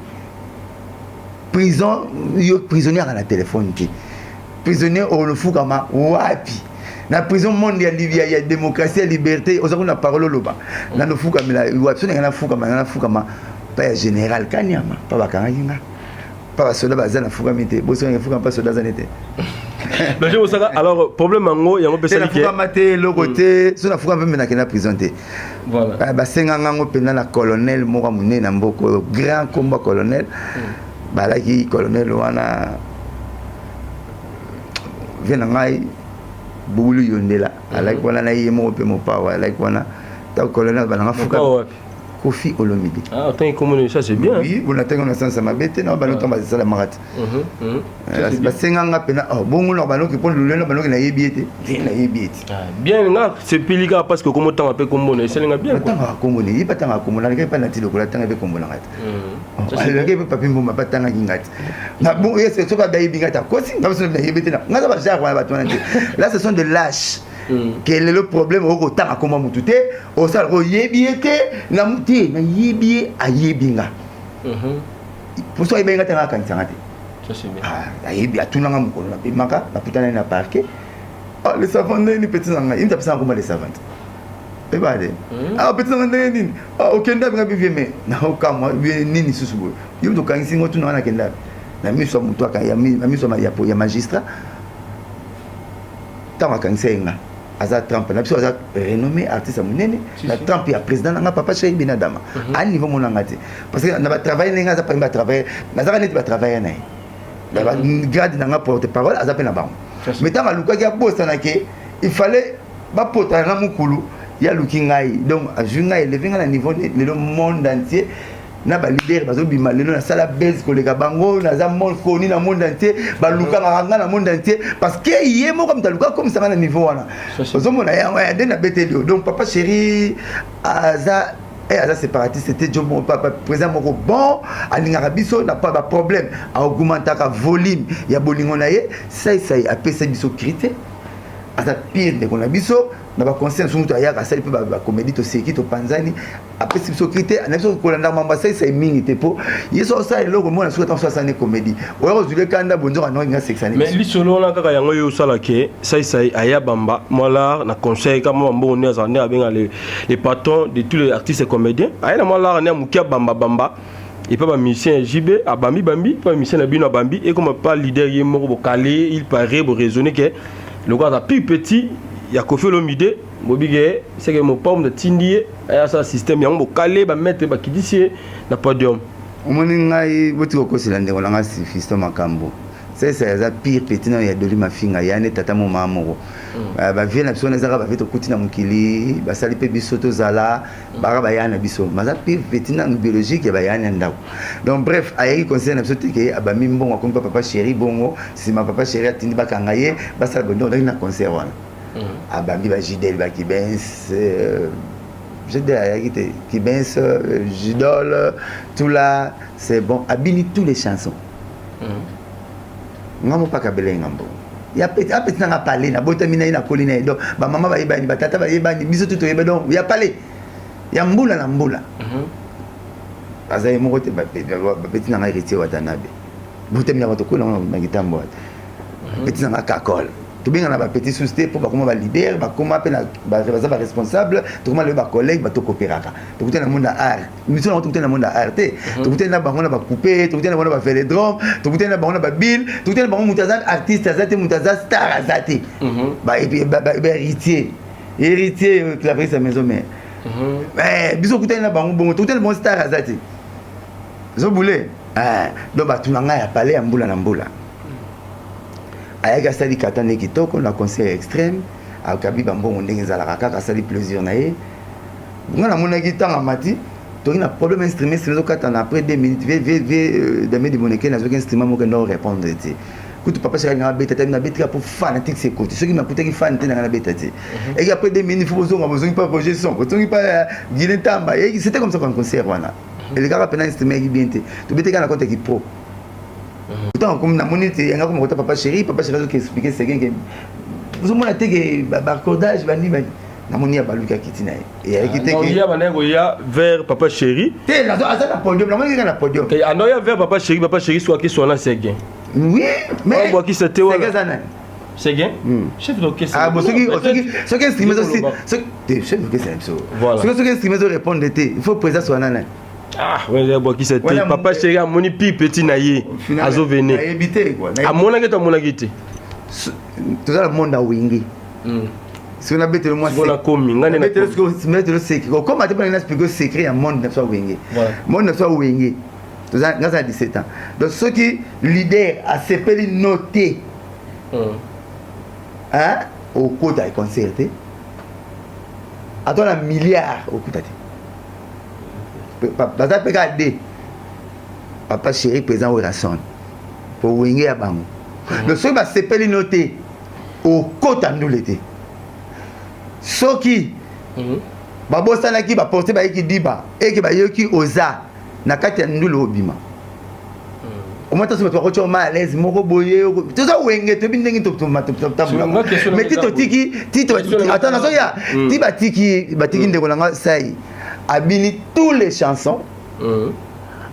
Prison, yo prisonnier aka na telefone te. Prisonnier olofukama wapi? Na prison, monde ya démocratie, ya liberté, oza kuna parole oloba. Nano fukamela wapi? So ndenge nafukama, nga nafukama pa ya général Kanyama, pa bakangaki nga, pa basoda baza, nafukami te. Bosonga fukama pa soda aza ne te. Blanchard Mosaka, alors problème yango te. Pesali ke Nafukama te, eloko te. So nafukama mpe, nakenda prison te. Basenganga yango mpenza na colonel moko ya monene na mboka oyo, grand kombo colonel. Balaki colonel wana, vie na ngai Bubulu Yondela, alaki wana na ye moko mpe Mopawa alaki wana. Ntango colonel balanga fuka. Mopao wapi? Kofi Olomide. Ah, otangi komona, ça c'est bien. Oui, bona ntango na sansa mabe te na bano, ntango basalamaka te. Basenganga mpena, oh, bongo na banoki mpo lulelo banoki, nayebi ye te te, nayebi ye te. Ah, bien, nga sepeli kaka parce que komotanga mpe komona esalinga bien quoi. Batangaka kombo ne ye, batangaka kombo nalekaki mpa nati lokola atanga mpe kombo nanga te. Ça, c'est Alekaki mpe Papi Mboma mpe atangaki nga te. Na bon ye soki abayebi nga te, akosi nga. Biso nayebi te, nga za bagenre wana, bato wana te. Là, ce sont des lâches ke lelo problème okoki kotanga kombo mutu te, osalaka oyebi ye te na te, nayebi ye, ayebi nga. Poso ayebi nga te, nga akanisanga te. Ça c'est bien. Ah, ayebi, atunanga mokolo napemaka, nakutana ye na parquet. Ah, le savant, ndenge nini petit na ngai, ye mutu apesanga komba le savant, oyeba te. Ah, petit na ngai, ndenge nini? Ah, okende abenga bivie, mais naokamwa nini susu boye? Yo mutu okangisi ngo, tuna wana, akende abe na miso ya motu, na miso ya magistrat. Ntango akangisa ye nga, aza trempe na biso, aza renommé artiste ya monene na trempe ya président nanga papa Chéri Benadama. A niveau monanga te, parce que na batravaille ndenge aza parmi batravaille, nazaka neti batravaille na ye na bagrade nanga, porte parole aza mpe na bango. Mais ntango alukaki abosana ke il fallait bapotana na mokulu, ye aluki ngai, donc azwi ngai, élevé ngai na niveau lelo monde entier na baleader bazobima. Lelo nasala base koleka bango, naza monde connu na monde entier, balukangaka nga na monde entier, parce que ye moko moto aluka akomisa nga na niveau wana. Ozomona yango nde nabeteli yo. Donc papa chéri aza séparatiste te, jo papa président moko bon, alingaka biso na pa baproblème, augmentaka volume ya bolingo na ye. Saisai apesa biso cri te, aza pire ndeko na biso na baconseil mosusu. Moto ayaka, asali mpe bacomédie, toseki, topanzani, apesi biso cri te. Na biso kolanda mambo asalisa ye mingi te, mpo ye so osala eloko mona soki ata so asali comédie, oya kozwile kanda bonzoka ndongo inga sekisa. Mais lisolo wana kaka yango oyo osala ke Saisai aya bamba mwa lar na conseil ka mwa mbongo nde azala nde abenga le patron de tous les artistes et comédiens, aya na mwa lar nde ya moke, abamba bamba epa bamusicien ya JB, abambi bambi epa bamusicien na bino, abambi ekoma pa leader ye moko. Bokale, il paraît boraisonne ke lokola aza plus petit ya Kofi Olomide, bobike seke Mopao moto atindi ye aya asala système yango. Bokale bamaître bakitisi ye na podium. Omoni ngai, boti kokosela ndeko na nga Fiston makambo. Sesa aza pire petit na ya Doli Mafinga, ya ne tata mo mama moko. Bavie na biso wana ezaka bavie tokuti na mokili, basali mpe biso tozala baka baya na biso, baza pire petit nanu biologique ya bayani ya ndako. Donc bref, ayaki conseil na biso te ke abami mbongo, akomi pa papa chéri. Bongo nsima papa chéri atindi bakanga ye, basala bondo. Ondaki na concert wana, abambi bajidel, bakibens, Jidel ayaki te, kibens, jidol, tout là c'est bon, abini tous les chansons. Nga mopaka belenga mbongo ya petit, apeti nanga pale, nabotami na ye, nakoli na ye. Donc bamama bayebani, batata bayebani, biso tu toyeba. Donc ya pale ya mbula na mbula, aza ye moko te. Bapeti nanga Héritier Watanabe, botami na bato kola na kitambo wata, bapeti nanga Kakol, tobengana bapeti susu te mpo bakoma baleader, bakoma mpe baza baresponsable, tokoma lelo bacollègue, batokopéraka, tokutani na monde ya art. Miso nango, tokutani na monde ya art te, tokutani na bango na bacoupe, tokutani na bango na bavélodrome, tokutani na bango na babile, tokutani na bango. Moto aza artiste aza te, moto aza star aza te. Bahéritier, héritier Clarisse ya maison mère, biso okutani na bango bongo, tokutani na bango, star aza te, ozobule. Donc bato na ngai ya pale ya mbula na mbula, ayaki, asali kata nde kitoko na concert extrême, akabi bambongo ndenge ezalaka kaka, asali plaisir na ye. Nga namonaki ntango amati, toki na problème instrument, instrument ezokatana après 2 minutes. Ve Damien de Moneke, nazwaki instrument moko endo répondre te. Kutu papa Shaka nga abeta te, nabetika mpo fanatique sekoti. Soki nakutaki fan te, nanga nabeta te. Eki après 2 minutes, faut bozonga, bozongi pa Roger Son, bozongi pa Guilin Tamba. C'était comme ça comme concert wana elekaka mpena, instrument eki bien te, tobeteka na compte eki pro. Ntango komi namoni te yanga koma kota papa chéri, papa chéri azoki expliquer seguin ke ozomona te ke baaccordage bani bani. Namoni ya baluki akiti na ye, eyaki te. Ke ya bandaki koya vers papa chéri. Te, aza na podium, namoni kaka na podium. Ando ya vers papa chéri, papa chéri soki akisi wana seguin. Oui, mais abwakisa te wana. Aza nani? Seguin chef d'orchestre. Ah bon, soki soki soki instrument soki soki chef d'orchestre na biso. Soki soki instrument ezo répondre te, il faut présence wana nani? Ah, ouais, bwakisa te. Papa chéri amoni pi petit na ye azo venir. Nayebi te quoi. Amonaki to amonaki te? Toza na monde ya Wenge. Soki nabeteli mwa nakomi ngai nabeteli secret, okoma te mpona na explique secret ya monde na biso ya Wenge. Monde na biso ya Wenge, toza nga za 17 ans. Donc soki leader asepeli no te, hein, okota concert te, ata na milliard okuta te. Baza mpe kaka de papa chéri, président Werrason, po Wenge ya bango. Donc soki basepeli no te, okota ndule te. Soki babosanaki baporte, bayeki diba eke bayoki oza na kati ya ndule, obima omoi taso bato bakotya ma à l'aise moko boye. Toza Wenge, toyebi ndenge totambolaka. Mais ti totiki ti, ata nazoya ti batiki batiki ndeko na nga sai abini tous les chansons.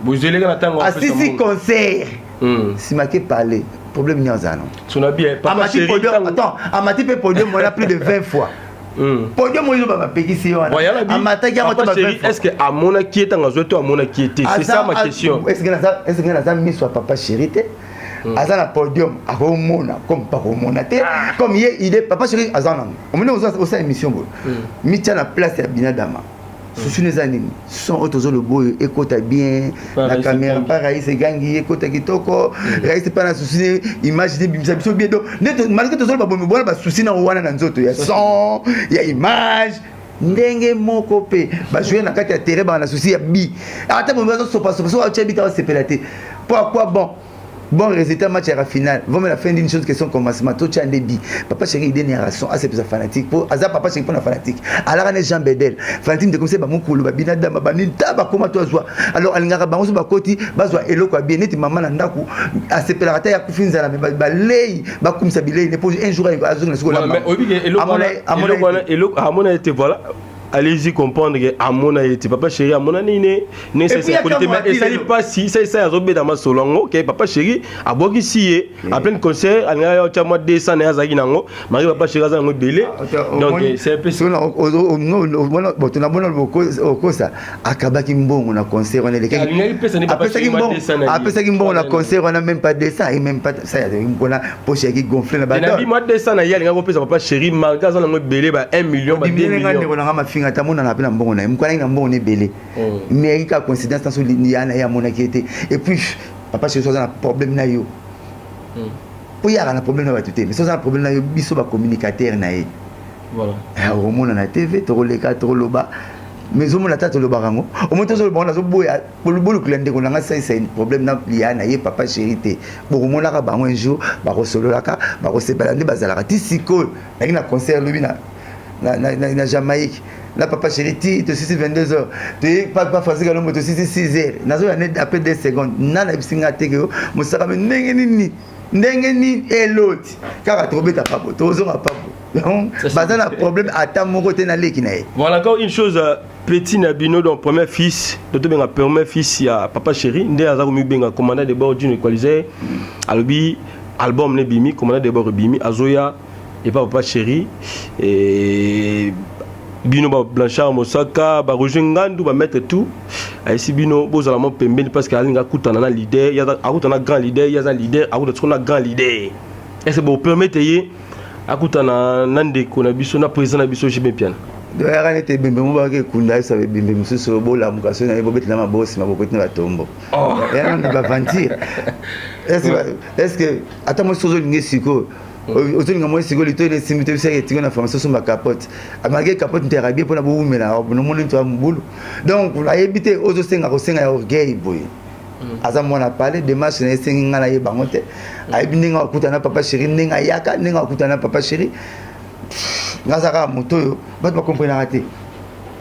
Bozeleka na ntango. Asisi concert, nsima ke parler problème nini aza no. Amati podium, attends, amati mpe podium wana plus de 20 fois. Podium oyo bapekisi ye wana, amataki yango. Te, est ce que amonaki ye ntango azwi to amonaki ye te? C'est ça ma question. Est ce que naza miso ya papa chéri te? Aza na podium, akomona comme pakomona te, comme ye idée papa chéri aza nango. Omoni, osala émission boye, mitia na place ya binadama. Susu eza nini? Son oyo tozoloba oyo ekota bien na caméra pa Raïs egangi, ekota kitoko. Raïs mpa na susi image ne bimisa biso bien. Donc nde malgré tozoloba bomi bona basusi na wana na nzoto ya son ya image, ndenge moko mpe bajouer na kati ya terrain baka na susi ya bi. Ata bomi bazosopasopa, so atia bita basepela te. Po à quoi bon bon résultat match ya finale? Vaut mieux la fin d'une chose que son commencement. Totia nde bi papa chéri idée ni rason asepesa fanatique, po aza papa chéri mpona fanatique. Alaka ne Jean Bedel fanatique nde komisa bamokolo babina dama banini ta bakoma to azwa. Alors alingaka bango so bakoti bazwa eloko ya bien, neti mama na ndako asepelaka ta ya kufi nzala, me balei bakumisa bilei ne po un jour azonga sikoyo. Amona ete voilà, allez-y comprendre que amona ye te, papa chéri amona nini ne mais esali mpasi esalisa azobeta masolo yango ke papa chéri abwakisi ye en plein concert. Alingaka otya mwa 200 na ye azalaki nango mari, papa chéri aza nango ebele. Donc c'est un peu Bato nabona okosa akabaki mbongo na concert wana elekaki, apesaki mbongo na concert wana, même pas 200 et même pas ça mpona poche yaki gonflé na bato. Mwa 200 na ye alingaki kopesa papa chéri malgré aza nango ebele, ba 1 million, ba 2 million. Ndeko nanga mafinga ta monana mpe na mbongo na ye moko, alaki na mbongo na ebele, mais ayaki kaka coïncidence ntanso ya na ye amonaki ye te. Et puis papa chéri so aza na problème na yo, mpo yaka na problème na bato te, mais so aza na problème na yo, biso bacommunicateur na ye okomona na TV, tokoleka, tokoloba. Mais ozomona ata tolobaka yango, omoni tozoloba ngo, nazoboya bolukela ndeko na nga salisa problème na lia na ye papa chéri te. Bokomonaka bango un jour, bakosololaka, bakosepela nde bazalaka ti sikoyo. Naki na concert lobi na Jamaïque na papa chéri ti tosisi 22 heures, toye papa Francis Kalombo tosisi 6 heures. Nazoya ne après 2 secondes na nayebisi nga te ke mosaka me ndenge nini, ndenge nini eloti kaka tokobeta papo, tozonga papo. Donc baza na problème ata moko te na leki na ye. Voilà encore une chose, petit na bino, donc premier fils to tobenga premier fils ya papa chéri nde aza komibenga commandant de bord d'une equaliser. Alobi album ne bimi, commandant de bord ebimi, azoya epa papa chéri et bino ba Blanchard Mosaka, ba Roger Ngandu, ba maître tout ayesi bino bozala mo pembeni parce que alinga akutana na leader, akutana na grand leader. Ye aza leader, akutana siko na grand leader. Est ce bopermettre ye akutana na ndeko na biso, na président na biso JB Mpiana? Doyaka neti ebembe mo baka ekunda, ayesa ebembe mosusu bolamuka so na ye bobetela maboko nsima bokoti na batombo yana na baventure. Est ce que ata mosi ozolinga sikoyo, ozolinga moi sikoyo lito ene esimbi te, bisaka etingo na formation osomba capote malgré capote nte yaka bien mpona bowumela nomoni nto ya mobulu. Donc ayebi te ozosenga kosenga ya orgueil boye. Aza mwana pale, démarche na ye esengi ngai nayeba yango te. Ayebi ndenge akutana na papa chéri, ndenge ayaka, ndenge akutana na papa chéri. Nga aza kaka moto oyo bato bakomprenaka te.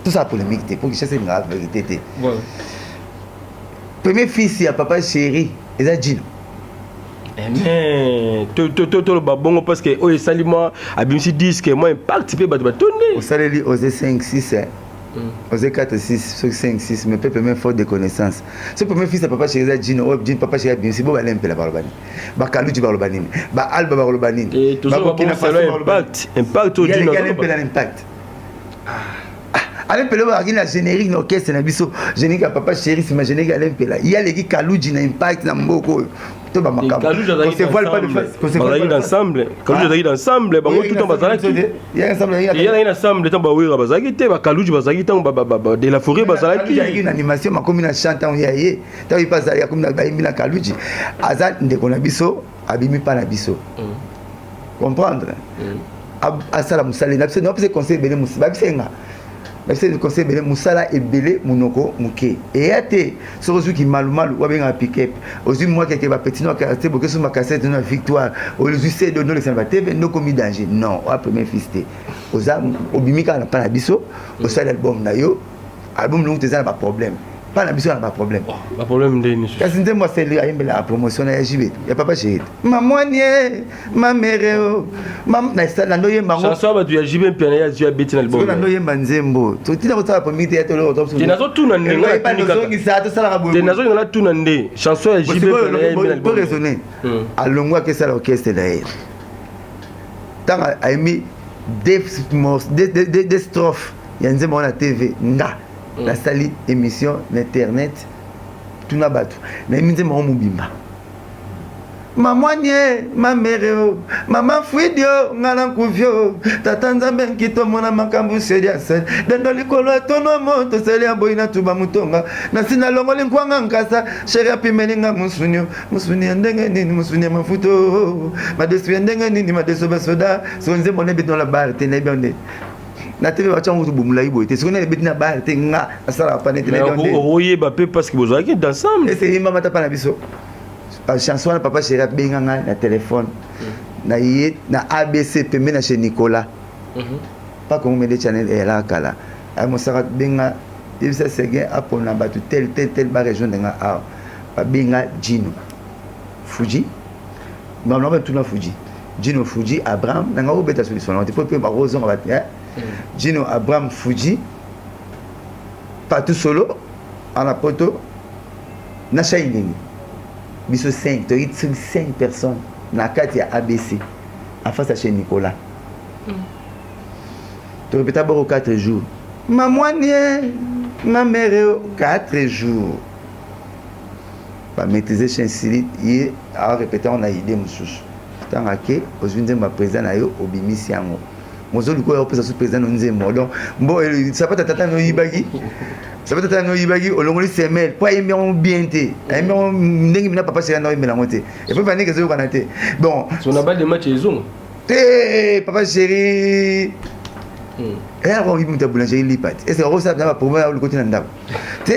Tosala polémique te po Kinshasa elingaka vérité te. Premier fils ya papa chéri eza Jino. Toloba bongo parce que oyo esali mwa abimisi disque mwa impact mpe bato batondi. Osaleli ose 5 6. Oze 4 6 soki 5 6, mais peuple même faute de connaissance. So premier fils ya Papa Chéri eza Jino oyo Jino Papa Chéri abimisi bo balempela baloba nini, bakaluji baloba nini, baalba bakoloba nini? Impact, impact oyo Jino alempela na impact. Alain Mpela bazalaki na générique na orchestre na biso, générique ya Papa Chéri, nsima générique Alain Mpela. Ye aleki Kaluji na impact na mboka oyo to bamakambo. Bazalaki d'ensemble, Kaluji azalaki d'ensemble, bango tout temps bazalaki. Ye azalaki na ensemble ntango bawera bazalaki te, bakaluji bazalaki, ntango de la forêt bazalaki. Azalaki na animation, makomi na chant ntango ya ye, ntango ye mpe azali akomi na bayembi na Kaluji. Aza ndeko na biso, abimi mpa na biso, comprendre, asala mosala na biso. Napesa conseil ebele, babisenga bapesa conseil ebele, mosala ebele, monoko moke eya te. Soki ozwiki malumalu, wabengaka pick-up, ozwi mwa keke, bapeti no quartier, bokeso makasete no ya victoire, ozwi cd, nolekisa na batv, ndokomi danger. Non, oya premier fils te, oza obimi kaka na mpa na biso, osali album na yo. Album longo te, eza na baproblème mpa na biso, na baproblème. Baproblème ndeni? Kasi nzembo asali, ayembelaka promotion na ya jibe ya Papa Chéri, mamwanie mamere o nando yemba. Ngo chanson bato ya jibe mpiana ya zwi abeti na album. Nando yemba nzembo, tina kosala polémique te ya te. Nazotuna nde. Tozongisa, tosalaka boye. Nazolinga natuna nde chanson ya jibe mpiana ya yembi na album. Raisonner, alongwa, akesala orchestre na ye. Ntango ayembi deux strophes ya nzembo wana na TV, nga nasali émission na internet, tuna bato, nayembi nzembo yango mobimba: mamwanie mamere o mama fwidi o nga na nkuvi o tata Nzambe nkito mona makambo seli asali dendo likolo etono moto seli aboyi na tuba motonga nasi nalongoli nkwanga nkasa. Chéri apimeli nga mosuni o mosuni ya ndenge nini, mosuni ya mafuta o madesu ya ndenge nini, madesu basoda. Soko nzembo na ebeti na bar te, nayebi nde na TV batyango kutu bomolai boye te. Soki na ebeti na bar te, nga asalaka pa nete. Oyeba mpe parce que bozalaki d'ensemble. Ese yembama ta mpa na biso chanson wana. Papa Chéri abenga ngai na telefone na ye na ABC pembe na chez Nicolas pa Congo Media Channel eyalaka kala. Aye mosaka benga, yebisa Seguin apona bato tel tel tel barejoindre nga awa. Babenga Jino Fuji, bango batuna Fuji, Jino Fuji Abraham nanga obeta solution nango te po mpe bakozonga bato. Jino Abraham Fuji Patu Solo ana poto na shai ndenge biso 5 toyaki, soki 5 personnes na kati ya ABC en face ya chez Nicolas. Torepeta boko 4 jours, mamwanie mamere 4 jours, bamaîtrise chien sili ye arépété yango na idée mosusu. Ntango ake ozwi nzembo ya président na yo, obimisi yango, mozoluka oyo opesa so président no nzembo. Donc mbo sapata tata no oyibaki, sapata tata no oyibaki, olongoli semelle po ayembi yango bien te, ayembi yango ndenge mina Papa Chéri na oyembela yango te, et puis bandenge ezoyokana te. Bon. So na balle de match ezonga. Te, Papa Chéri eyaka oyibi moto ya boulangerie lipa te. Ese okosala na baproblème ya olukoti na ndako te.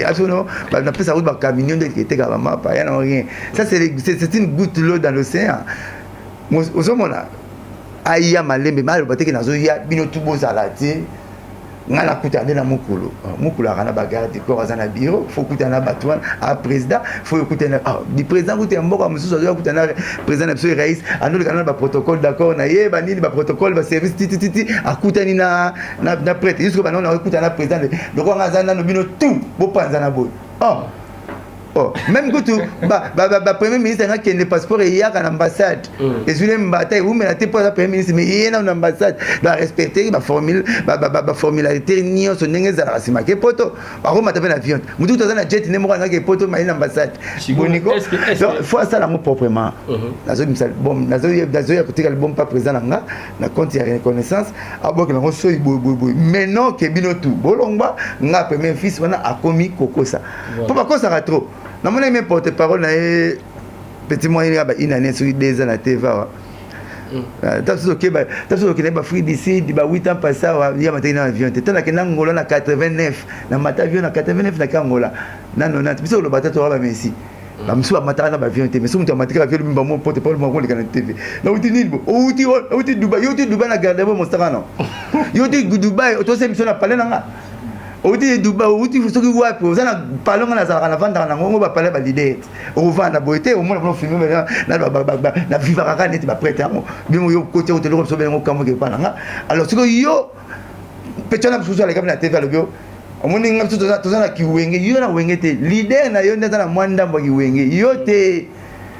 Asono napesa kutu bacamion nde etekaka bamapa ya na rien. Ça, c'est une goutte l'eau dans l'océan. Ozomona aya malembe, ma aloba teke nazoya, bino tu bozala te. Ngai nakutana nde na mokolo, mokolo aka na bagarde corps, aza na bureau, faut kutana na bato wana a président, faut okutana di président kuta ya mboka mosusu, azoya kutana na président na biso rais, andoleka na baprotocole d'accord na ye banini, baprotocole, baservice titititi, akutani na prêtre jusque banona akutana na président. Lokola nga aza nano, bino tout bopanzana boye. Oh, même kutu ba premier ministre nga kende, passeport eyaka na ambassade, ezwili mbata, ewumela te mpo aza premier ministre, mais ye nano na ambassade barespecte baformalité nyonso ndenge ezalaka. Nsima ke poto, bakomata mpe na avion, motu kutu aza na jet nde moko alingaki poto maye na ambassade boniko. Donc faut asala yango proprement. Nazobimisa album, nazoya kotika album pa président na nga na compte ya reconnaissance, abokela yango soyi boye boye boye. Mais non ke bino tu bolongwa, nga premier fils wana akomi kokosa mpo bakosaka trop. Namoni me porte parole na ye, petit moyen ya ba une année soki 2 ans na TV awa. Ta soki okeba, ta soki okende baAfrique du Sud ba 8 ans passé awa, ya mataki na avion te. Ta nakenda Angola na 89, na mata avion na 89, nake Angola na 90. Biso koloba ta toka bamesi, bamosusu bamataka na baavion te, mais so moto amataka avion lobi bamo porte parole moko oleka na TV, nauti nini bo outi, outi Dubai, yo outi Dubai na garde bo mosaka no, yo outi Dubai, otose biso na palais na nga, outi Dubai, outi soki wapi, oza na palais nga nazalaka, navandaka nango ngo bapalais baleader, okovanda boye te, omona mpona filme na vivaka kaka neti baprêtre yango. Bino yo koti oteloko biso bengo kamweke epa na nga. Alors sikoyo yo Petit wana mosusu alekami na TV, alobi: omoni nga, biso toza na kiwenge, yo na wenge te. Leader na yo nde aza na mwa ndambo ya kiwenge, yo te.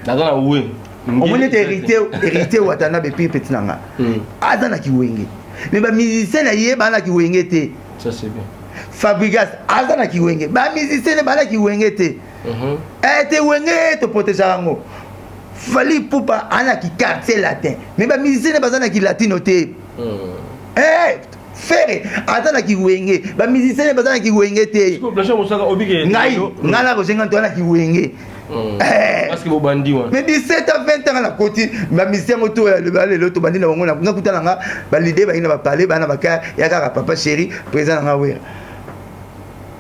Naza na we. Omoni ete Héritier Watanabe, pire petit na nga, aza na kiwenge, mais bamusicien na ye baa na kiwenge te. Ça, c'est bien. Fabregas aza na kiwenge, bamusicien ne baa na kiwenge te. Te, wenge toprotégeaka yango. Fally Ipupa aza na ki Quartier Latin, mais bamusicien ne baza na kilatino te. Ferre aza na kiwenge, bamusicien ne baza na kiwenge te. Ngai, ngai na kozenga nto na kiwenge. Parce que bobandi wana. Mais 17 à 20 ans nakoti, bamusicien yango to lelo tobandi na bango. Nga kuta na nga baleader bangi na bapale bana baka ya kaka papa chéri, président na nga Wera.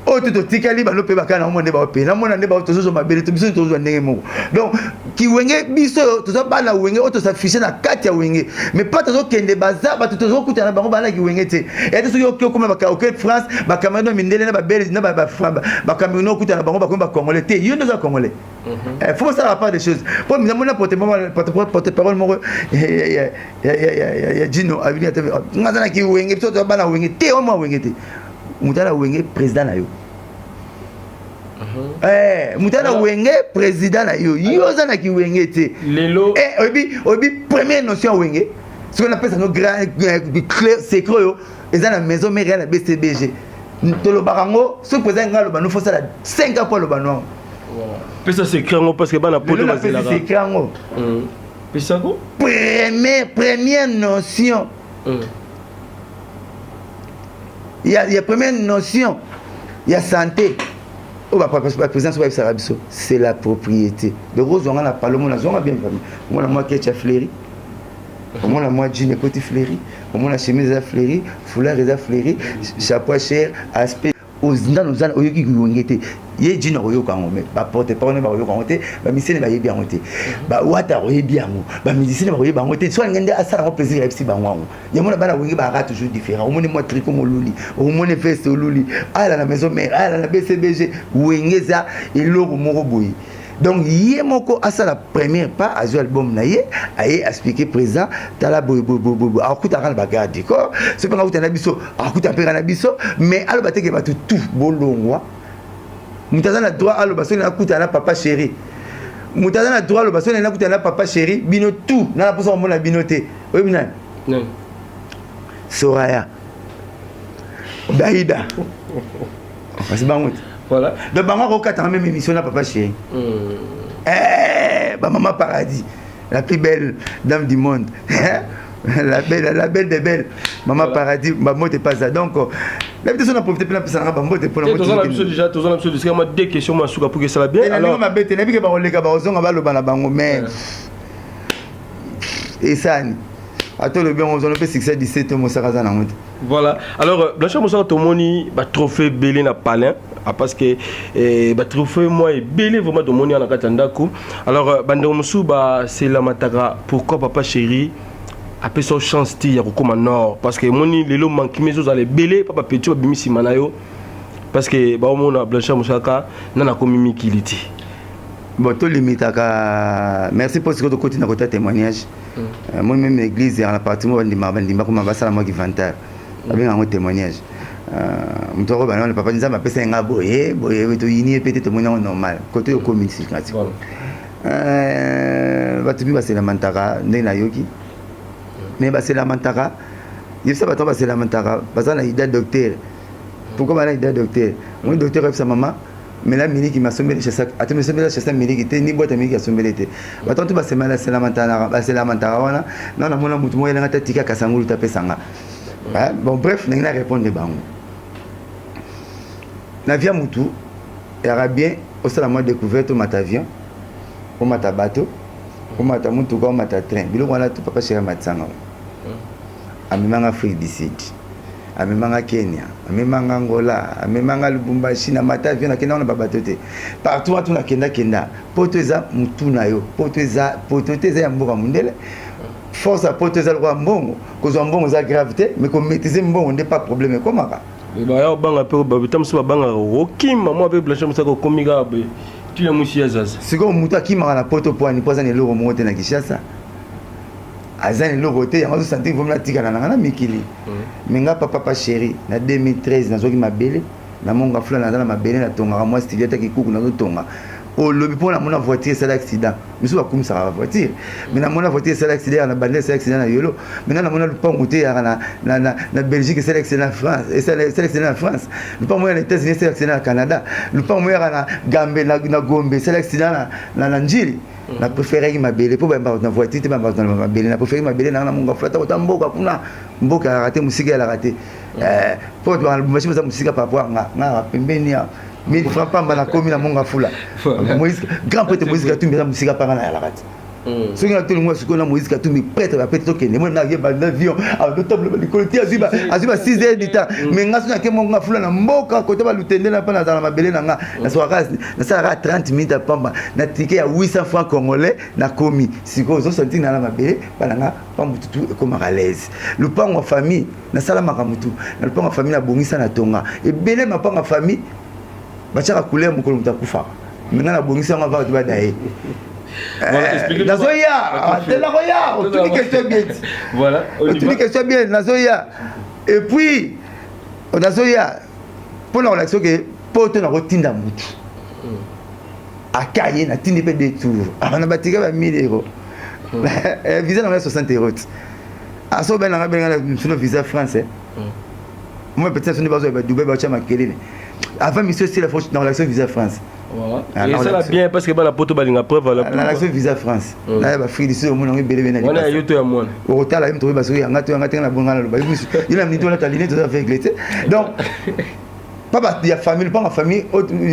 Oyo te totikali bano mpe bakala na omona nde baope namona nde tozozwa mabele to biso tozozwa ndenge moko. Donc kiwenge, biso toza bana wenge oyo tosafishe na kati ya wenge, mais pa tozokende, baza bato tozokutana bango bana kiwenge te. Eya te, soki oke okoma oke France, bacameroun, mindele na babelge na bacameroun, okutana bango bakomi bacongolais te. Yo nde oza congolais. Faut kosala part des choses po namona porte parole moko ya Jino abini ate nga aza na kiwenge, biso toza bana wenge te. Omwa wenge te, moto ana wenge président na yo, moto ana wenge président na yo, yo oza na kiwenge te. Lelo. Oyebi première notion ya wenge, soki napesa no grand secret oyo eza na Maison Mère ya na BCBG, tolobaka yango. Soki président nga aloba no, fosala 5 ans po aloba no yango. Pesa secret yango, parce que bana poto bazelaka. Secret yango. Pesako. Première notion ya première notion ya santé oyo baprésident so bayebisaka biso, c'est la propriété. Donc ozwanga na palo, mona zwanga bien, omona mwa kecha fleuri, omona mwa jean ekoti fleuri, omona chemise eza fleuri, foulard eza fleuri, chapeau cher, aspect ndano oza oyoki wenge te. Ye jino akoyoka yango, mais baporte parole bakoyoka yango te, bamisene bayebi yango te, bawata akoyebi yango, bamusicien bakoyeba yango te. So alingi nde asala yango plaisir, ayebisi bango yango. Yango na bana wenge baka toujours différent. Omoni mwa tricot moluli, omoni veste oluli, ayala na Maison Mère, ayala na BCBG. Wenge eza eloko moko boye. Donc ye moko asala premier pas, azwi album na ye, aye expliquer président: tala boye boye boye boye. Akutaka na bagarde du corps, soki mpenga akuta na biso, akuta mpenga na biso, mais aloba teke bato tout bolongwa. Moto aza na droit aloba soki nakuta na papa chéri, moto aza na droit aloba soki nakuta na papa chéri, bino tout nana mposa komona bino te. Oyebi nani? Soraya, Daida, kasi bango te. Voilà. Donc bango akokatanga même émission na papa chéri. Eh, bamama Paradis, la plus belle dame du monde, la belle, la belle des belles, mama. Voilà. Paradis, bambote pas. Donc nayebi te so na profite mpe napesananga bambote. Mpona toza na biso déjà, toza na biso disika mwa deux questions mwa suka pour que esala bien. Alors mabe te, nayebi ke bakoleka, bakozonga, baloba na bango, mais esani ata olobi yango, ozwana mpe succès 17 Mosaka aza nango te. Voilà. Alors, Blanchard Mosaka, tomoni batrophée ebele na palin, parce que batrophée mwa ebele vraiment tomoni wana na kati ya ndako. Alors bandeko mosusu baselamataka pourquoi papa chéri apesa chance te ya kokóma nord, parce que emoni lelo mankimi ezozala ebele pa bapeti babimi nsima na yo, parce que baomona Blanchard Mosaka nana akomi mikili te. Bon, tolimitaka. Merci mpo sikoyo tokoti na kota témoignage. Moi même église na parti mo bandima bandima koma basala mwaki vantard, babenga yango témoignage. Moto ako bana papa Nzambe apesa nga boye boye, toyini ye pe te, tomoni yango normal. Kote oyo okomi sika bato mpi baselamantaka ndenge nayoki, mais baselamantaka, yebisa bato baselamantaka baza na ida docteur. Pourquoi bana ida docteur? Moi docteur ayebisa mama mela miliki, masombeli ate mesombeli chasa miliki te, ni bwata miliki asombeli te. Bato ntu baselamantaka wana na namona motu moko elanga te, tika kasangulu te apesanga. Bon, bref, ndenge na répondre bango na via mutu eyaka bien, osala mwa découverte, omata avion, omata bateau, omata mutuka, omata train, biloko wana tu papa chéri amatisanga. Amemanga Afrique du Sud, amemanga Kenya, amemanga Angola, amemanga Lubumbashi. Na mata avion, nakenda wana babato te, partout wana tu nakendakenda. Poto eza mutu na yo, poto eza poto te, eza ya mboka mondele. Force ya poto eza lokola mbongo. Kozwa mbongo eza grave te, mais komaîtrise mbongo nde pas problème ekomaka. Baya obanga mpe babita mosusu babangaka okima mwa mpe Blanchard Mosaka okomi kaka boye tina mwisi ya zaza. Sikoyo motu akimaka na poto poani? Mpo aza na eloko moko te na Kinshasa. Aza na eloko te, yango azosentir vomi natikala na nga na mikili. Mais nga, papa, pa chéri, na 2013 nazwaki mabele na Monga Fula. Naza na mabele, natongaka mwa studio, ata kikuku nazotonga. Olobi mpo namona voiture esala accident, misu bakumisaka bavoiture, mais namona voiture esala accident yaka na Bandal, esala accident na Yolo. Maintenant namona lupango te yaka na Belgique esala accident na France, esala accident na France. Lupango moya na États-Unis esala accident na Canada. Lupango moya yaka na Gambe, na Gombe esala accident na Njili. Na préféraki mabele mpo bayambaka na voiture te, bayambaka na mabele. Na préféraki mabele nanga na Monga Fulata, kota mboka kuna, mboka elaka te, mosika elaka te, mpo bato baka Lubumbashi baza mosika par rapport nga. Nga pembeni ya 1000 francs pamba nakomi na Monga Fula. Moïse, grand prêtre Moïse Katumbi, eza mosika mpanga na yalaka te. Soki natolingo sikoyo na Moïse Katumbi, prêtre baprêtre, tokende mo nayeba na avion, azotambola likolo ti azwi ba 6 heures du temps. Mais nga soki nake Monga Fula na mboka kote balutende na mpa, nazala na mabele na nga, nasalaka 30 minutes ya pamba na ticket ya 800 francs congolais, nakomi. Sikoyo ozosentir na na mabele mpa na nga mpa mututu ekomaka l'aise. Lupango ya famille, nasalamaka mutu na lupango ya famille, nabongisa, na tonga ebele. Mapango ya famille batiaka couleur mokolo moto akufaka, mais nga nabongisa yango avant bato bada ye. Nazoya te, nakoya. Otuni question bien ti, otuni question bien, nazoya. Et puis nazoya mpona kolakisa oke mpo to nakotinda mutu akaye, natindi mpe deux tours na batika ba 1000 euro, visa nango ya 60 euro ti aso benanga, benga sino visa France. Moi petit soni bazwa ba Dubai, batya makelele avant mission esila, faut na relation visa France. Esala bien parce que bana Poto balinga preuve. Na relation visa France na baAfrique du Sud, omona yango ebele. Bena wana ya yo to ya mwana? Okotala ye moto oyeba soki yanga to yanga te. Nga na bonga naloba ye na miniti wana taline toza aveugle te. Donc pa ya famille, mpanga famille,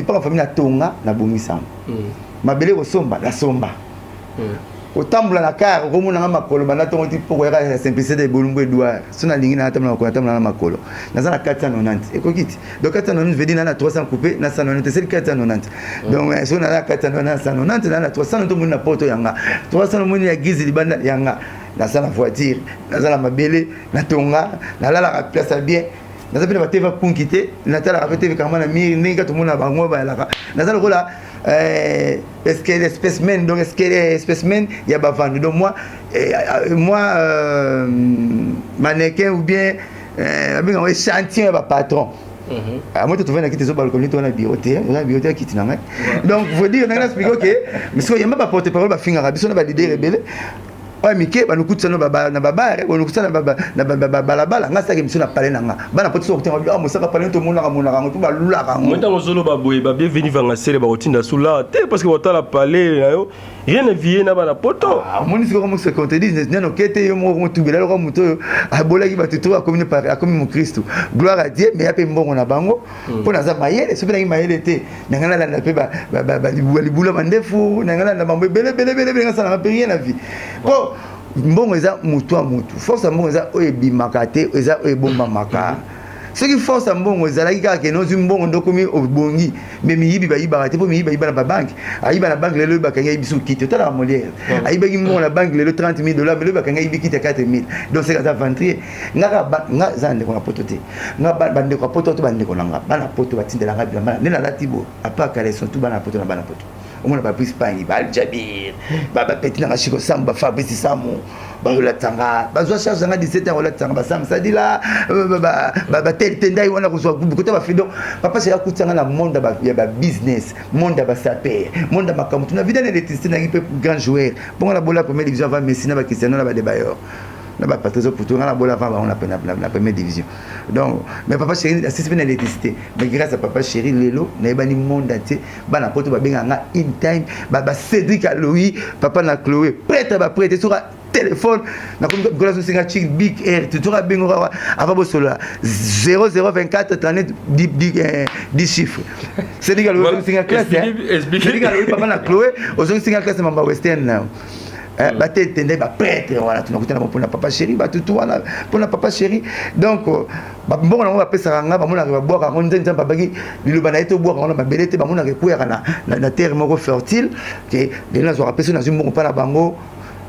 mpanga famille, natonga, nabongisa yango. Mabele kosomba, nasomba. Kotambola na car, okomonanga makolo banda ntongo ti poko yaka ya simplicité. Ebolumbu Edouard, so nalingi na natambola makolo, natambola na makolo. Naza na 490, ekoki ti. Donc 490 veut dire na na 300 coupé na 190, eseli 490. Donc so naza na 490 na 190, na na 300, omoni na poto yanga 300, omoni ya gizi libanda yanga. Naza na voiture, naza na mabele, natonga, nalalaka place ya bien, naza mpe na batv kunki te, natalaka mpe tv kama na miri ndenge kaka tomona bango bayalaka. Naza lokola spécimen, donc spécimen ya bavandu. Donc moi mannequin ou bien babengango échantillon ya bapatron. Moi totovandi na kiti, ezobaluka nini, to wana bureau te, oza bureau te ya kiti na ngai. Donc veut dire ndenge naexplique oke sikoyo yamba baporte parole bafingaka biso na baleader ebele oyo mike banokutisa na babare, banokutisa na balabala. Nga salaka émission na palais na nga. Bana po tiso kotenga mosaka palais, tomonaka monaka yango mpo balulaka yango. Ntango ozoloba boye, babienvenu vanga sele bakotinda sula te parce que botala palais na yo, rien ne vie na bana Poto. Omoni sikoyo mo se contredire nano ke te. Yo moko motubela loka moto oyo abolaki bato to akomi akomi mokristu, gloire à Dieu. Mais ya mpe mbongo na bango mpo naza mayele. Soki nangi mayele te, nanga nalanda mpe balibula mandefu, nanga nalanda mambo ebele ebele ebele ebele. Nga salanga mpe rien na vie mpo mbongo eza motu ya motu. Force ya mbongo eza oyo ebimaka te, eza oyo ebombamaka. Soki force ya mbongo ezalaki kaka kende ozwi mbongo nde okomi obongi, mais miyibi bayibaka te, mpo miyibi bayiba na babanke. Ayiba na banke lelo, bakangi, ayibi so kiti. Otalaka Molière, ayibaki mbongo na banke lelo 30 000 dollars, mais lelo bakangi, ayibi kiti ya 4 000. Donc seka aza ventrie. Ngaka nga za ndeko na Poto te. Nga bandeko ya Poto to bandeko na nga bana Poto batindelanga bilamba nde nalati bo apa caleçon tu. Bana Poto na bana Poto, omona babrice pangi, baaljabir, bapeti nanga Shiko Samu, bafabrice Samu, bazolatanga, bazwa charge yanga 17 ans, kolatanga basamsadila bateletendai wana kozwa kota bafi. Donc papa seka akutanga na monde ya babusiness, monde ya basaper, monde ya makambo tuna vida na électricité. Nangi mpe grand joueur mponga na bola première division avant Messi na baCristiano na baDebayor na baPatrice Putu. Nga na bola avant bango na première division. Donc mais papa chéri asisi mpe na électricité. Mais grâce à papa chéri, lelo nayebani monde entier. Bana Poto babengaka nga in time baCédrik Aloi, papa na Chloé, prêtre baprêtre. Soka téléphone nakomi azosenga chik big air, totoka abengo kaka avant bosolola 0024 39 10 chiffres. Cédrik Aloi ozongisinga classe, Cédrik Aloi, papa na Chloé, ozongisinga classe mamba western na batetende baprêtre wana. Tunakutana mpona papa chéri, batutu wana mpona papa chéri. Donc mbongo nango bapesaka nga, bamonaka babwaka yango. Nzambe, Nzambe abaki liloba na ye te, obwaka yango na mabele te. Bamonaka ekweyaka na terre moko fertile ke lelo nazwaka mpe so nazwi mbongo mpa na bango.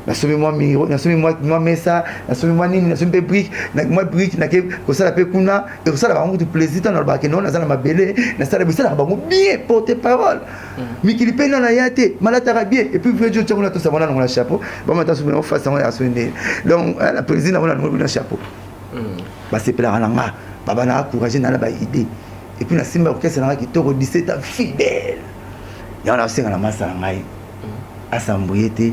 Nasombi mwa miro, nasombi mwa mesa, nasombi mwa nini, nasombi mpe brique, mwa brique nake kosala mpe kuna. Ekosala bango kutu plaisir ntango nalobaka ke non, naza na mabele, nasala, esalaka bango bien. Porte parole mikili mpe nana ya te, malataka bien. Et puis vrai dio tiango na tosa mwana nango na chapeau, bamata soki ofasi yango ya so ndeni. Donc la plaisir nango na nango na chapeau, basepelaka na nga, babana encourage na na baidée. Et puis nasimba orchestre nanga kitoko, 17 ans fidèle. Yango nasenga na masa na ngai asambuye te,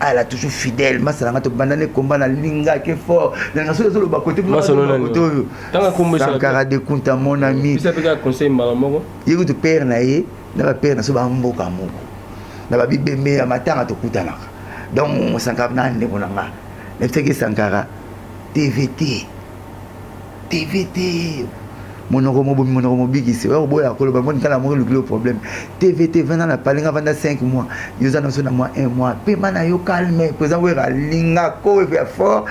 ala toujours fidèle. Masa na ngai, tobanda ne komba, nalingaki fort, nalinga soki azoloba kote kote oyo. Sankara de Kunta, mon ami, ye kutu père na ye na bapère na so bamboka moko na babibembe ya matanga tokutanaka. Donc Sankara na ndeko na nga, nayebisaki Sankara tvt tvt, monoko mobomi, monoko mobikisi, oya koboya koloba moni tala moko elukili problème. Tvt vanda na palenga, vanda 5 mois, yo oza na so na mwa 1 mois, pema na yo calme. Président Wera alingako ya fort,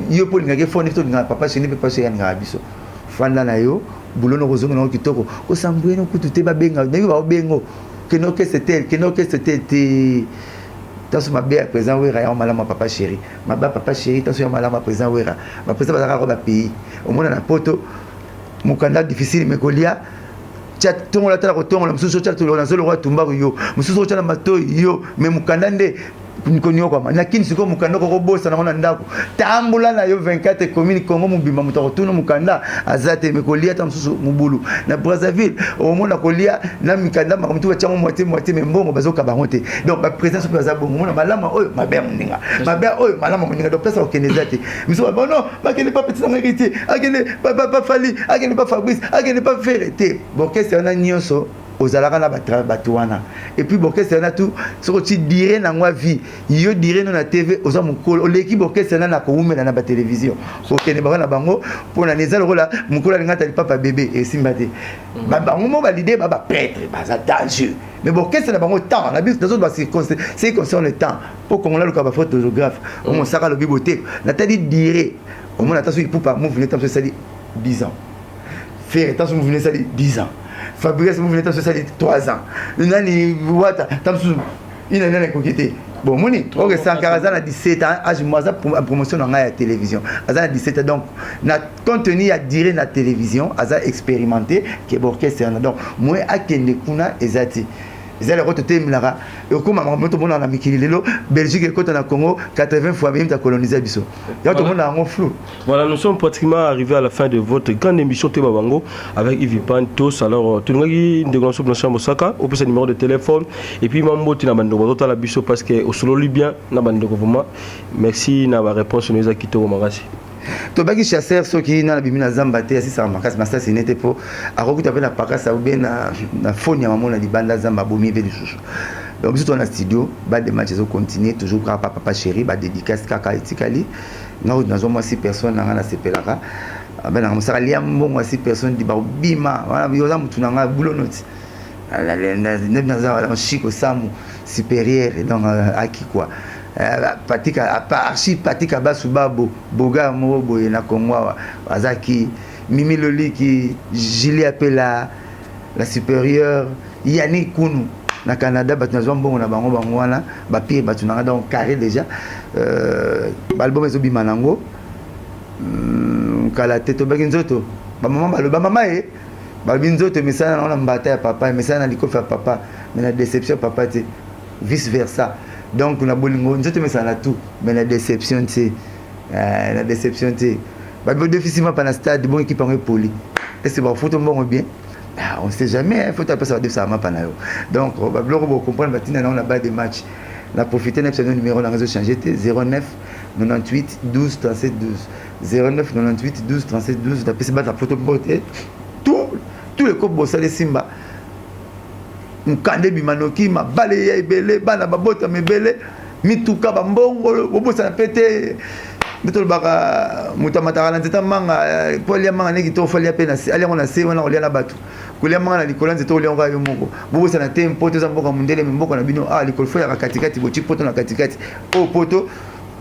yo mpo olingaki fort nde tolingaka papa chéri, mpe papa chéri alingaka biso. Fanda na yo, bulo kozonga nango kitoko, kosambuye no kutu te. Babenga ndenge baobengo, kende orchestre tel, kende orchestre tel te. Taso mabe ya président Wera yango malamu ya papa chéri, mabe ya papa chéri taso ya malamu ya président Wera. Baprésident bazalaka kaka bapays omona na poto, mokanda difficile, me kolia tia tongola, tala kotongola mosusu, otya nazolokola tumbaku yo, mosusu otya na matoi yo, me mokanda nde koniokwama na kini. Sikoyo mokanda okokobosana ngo na ndako, tambola na yo 24 commune, Congo mobimba, moto akotuna mokanda aza te. Me kolia ta mosusu mobulu na Brazzaville, omona kolia na mikanda, makambo tu batiango moitié moitié, me mbongo bazokaba yango te. Donc baprésident soki baza bongo, omona malamu oyo, mabe ya moninga, mabe oyo, malamu ya moninga. Donc place akokende eza te. Miso babono bakende pa petit nanga Héritier, akende pa Fally, akende pa Fabrice, akende pa Ferre te. Borchestre wana nyonso ozalaka na bato wana. Et puis borchestre wana tu, soki oti dire nango avi yo dire no na TV, oza mokolo oleki borchestre wana na kowumela na batélévision, okende bango na bango mpona eza lokola mokolo alinga tali papa bébé, esimba te. Bango mo baleader ba baprêtre baza danger, mais borchestre na bango temps na biso nazoba ce concerne le temps mpo Kongola luka baphotographe omosaka alobi bo te. Natali dire, omona ata soki Pupa mouvement ta mosu esali 10 ans, Ferre ta so mouvement esali 10 ans, Fabrice mouvement ta so esali 3 ans, nani Wata ta mosusu ina nani ekoki te. Bon, moni oke Sankara aza na 17 ans, âge mo aza promotion na ngai ya télévision, aza na 17 ans. Donc na contenu ya dire na télévision, aza expérimenté ke baorchestre wana. Donc moye akende kuna eza te, eza lelo totemelaka ekóma makambo tomonaka na mikili. Lelo Belgique ekota na Congo 80 fois, beyimta coloniser biso, yango tomona yango flou. Voilà, nous sommes pratiquement arrivés à la fin de votre grande émission Toyeba Bango avec Yves Pantos. Alors, tout le monde qui ndeko Blanchard Mosaka, opesa numéro de téléphone et puis mambo tina bandeko bazotala biso, parce que osololi bien na bandeko vraiment. Merci na ba réponse nous kitoko makasi. Tobaki chasseur soki nana bimi na zamba te, asisaka makasi masasi ne te, mpo akokuta mpe na pakasa obe na foni ya mamo na libanda zamba, abomi mpe lisusu. Donc biso toza na studio, badémarche ezocontinue toujours kaka pa papa chéri, badédicace kaka etikali. Nga oyo nazwa mwa six personnes na nga, nasepelaka abenanga mosaka lia mbongo ya six personnes di bakobima wana, oza motu na nga bulono ti naza Chiko Samu supérieur. Donc aki quoi, Patika archi, Patika basu babo boga moko boye na Congo awa, azaki Mimi Loliki, Julie Apela la supérieure, Yannick Kunu na Canada. Bato nazwa mbongo na bango, bango wana bapire bato nanga. Donc carré déjà, baalbum ezobima nango kala te. Tobaki nzoto, bamama baloba, mama ye balobi nzoto emesana nango na mbata ya papa, emesana na likofi ya papa, mais na déception ya papa te, vice versa. Donc na bolingo nzoto emesana na tout, mais na déception te, na déception te. Babi odefisi mapa na stade, bon équipe yango epoli, est ce bafuta mbongo bien? Ah, on sait jamais, faut apesa badefisaka mapa na yo. Donc babiloko bocomprendre batinda nango na bas de match. Na profite na biso, numéro nanga ezochange te: 09 98 12 37 12, 09 98 12 37 12. Napesi bato foto mpo te, tous les coups bosala esimba, mokanda ebima noki, mabale ya ebele, bana babotama ebele, mituka, bambongo bobosana mpe te. Nde tolobaka moto amataka na nzete manga mpo alia manga ndenge kitoko, fo alia mpe aliango na se wana. Kolia na bato, kolia manga na likolo ya nzete, kolia yango yo moko. Bobosana te, mpoto eza mboka mondele, me mboka na bino awa likolo fo yaka katikati. Boti poto na katikati oyo, poto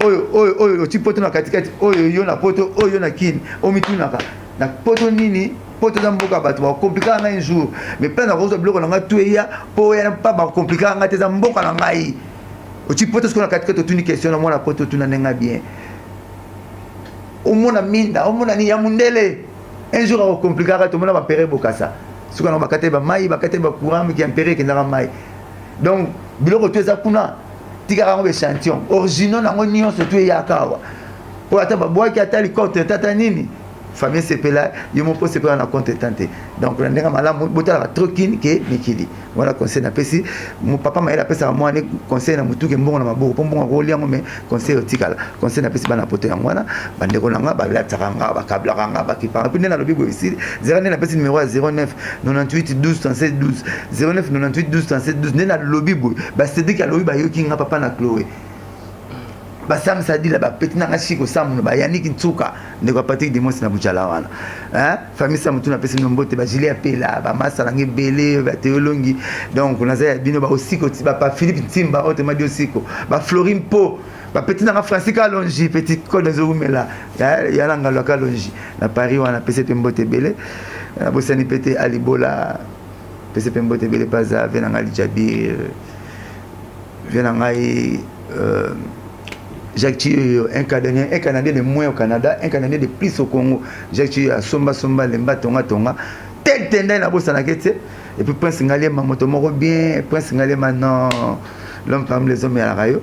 oyo oyo oyo, oti poto na katikati oyo, yo na poto oyo, yo na kini, omitunaka na poto nini? Poto eza mboka bato bakomplikaka ngai un jour, mais plein nakozwa biloko na ngai tu eya mpo oya mpa bakomplikaka ngai te, eza mboka na ngai. Oti poto, soki na katikati otuni question na mwana poto, otuna ndenge bien, omona minda, omona nini ya mundele. Un jour akokomplikaka, tomona bapere bokasa soki yango bakata bamai, bakata bacourant, miki ya mpere ekendaka mai. Donc biloko to eza kuna, tikaka yango baéchantillon originaux nango nyonso to eyaka awa, po ata babwaki, ata licote, tata nini, famille esepela, yo moko osepela na compte etant te. Donc na ndenge malamu, botalaka trop kini ke mikili wana. Conseil napesi, papa mayele apesaka mwana conseil na motuke, mbongo na maboko, mpo mbongo akolia yango, mais conseil otikala. Conseil napesi bana poto yango wana. Bandeko na nga balatisaka nga, bakablaka nga, bakipaka mpe nde nalobi boye esili zera. Nde napesi numéro ya 09 98 12 37 12, 09 98 12 37 12. Nde nalobi boye, bacédrik alobi, bayoki nga, papa na Chloé, basam sadila, bapeti nanga shiko samuno, bayaniki ntsuka, ndeko ya Patrik Dimosi na bujala wana, famille sa motu, napesi bino mbote. Bagile ya pela, bamasa nanga ebele, bateolongi. Donc naza ya bino, baosiko, bapa Philippe Ntimba oyo temadi osiko, baflori mpo bapeti nanga Francis Kalongi, petit code ezowumela ya na ngalo ya Kalongi na Paris wana, apesi mpe mbote ebele. Nabosani mpe te Alibola, pesi mpe mbote ebele. Paza ve na ngai Lijabir, ve na ngai Jacques Chiyoyo, un Canadien de moins au Canada, un Canadien de plus au Congo. Jacques Chiyoyo, somba somba lemba tonga tonga. Tel tenda na bosanaka te. Et puis Prince Ngalema, moto moko bien, Prince Ngalema, non, l'homme parmi les hommes ya yo.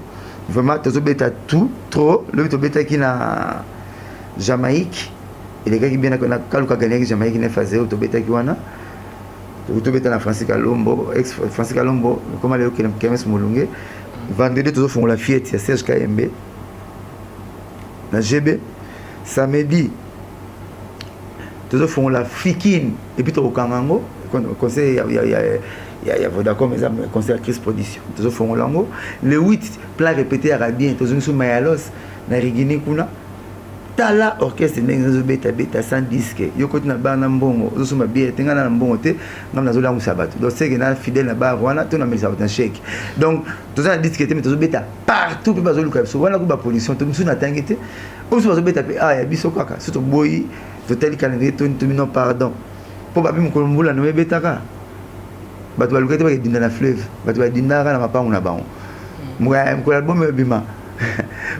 Vraiment tozobeta tout trop. Lobi tobetaki na Jamaïque, elekaki bien na Kaluka, gagnaki Jamaïque 9-0. Tobetaki wana, tobeta na Francis Kalombo, ex Francis Kalombo, koma lelo Kemes Molunge. Vendredi tozofongola fête ya Serge Kayembe na GB. Samedi tozofongola Fikine et puis tokokanga yango conseil ya Vodacom, eza conseil ya Chris Production. Tozofongola yango le 8, plan répété yaka bien. Tozongi so Mayalos na Rigini kuna. Tala orchestre ndenge ezobetabeta sans disque. Yo koti na bar na mbongo, ozosomba biere te. Ngai na mbongo te, ngai nazolangusa bato. Donc seke na fidèle na bar wana to namelisa bato na chèque. Donc toza na disque te, mais tozobeta partout mpe bazoluka biso wana ko baproduction to mosusu natangi te. Oyo biso bazobeta mpe a ya biso kaka so toboyi, totali calendrier toni tomi non pardon, mpo babi mokolo mbula no ebetaka, bato baluka te, bakedinda na fleuve, bato badindaka na mapango na bango. Mokolo album ebima,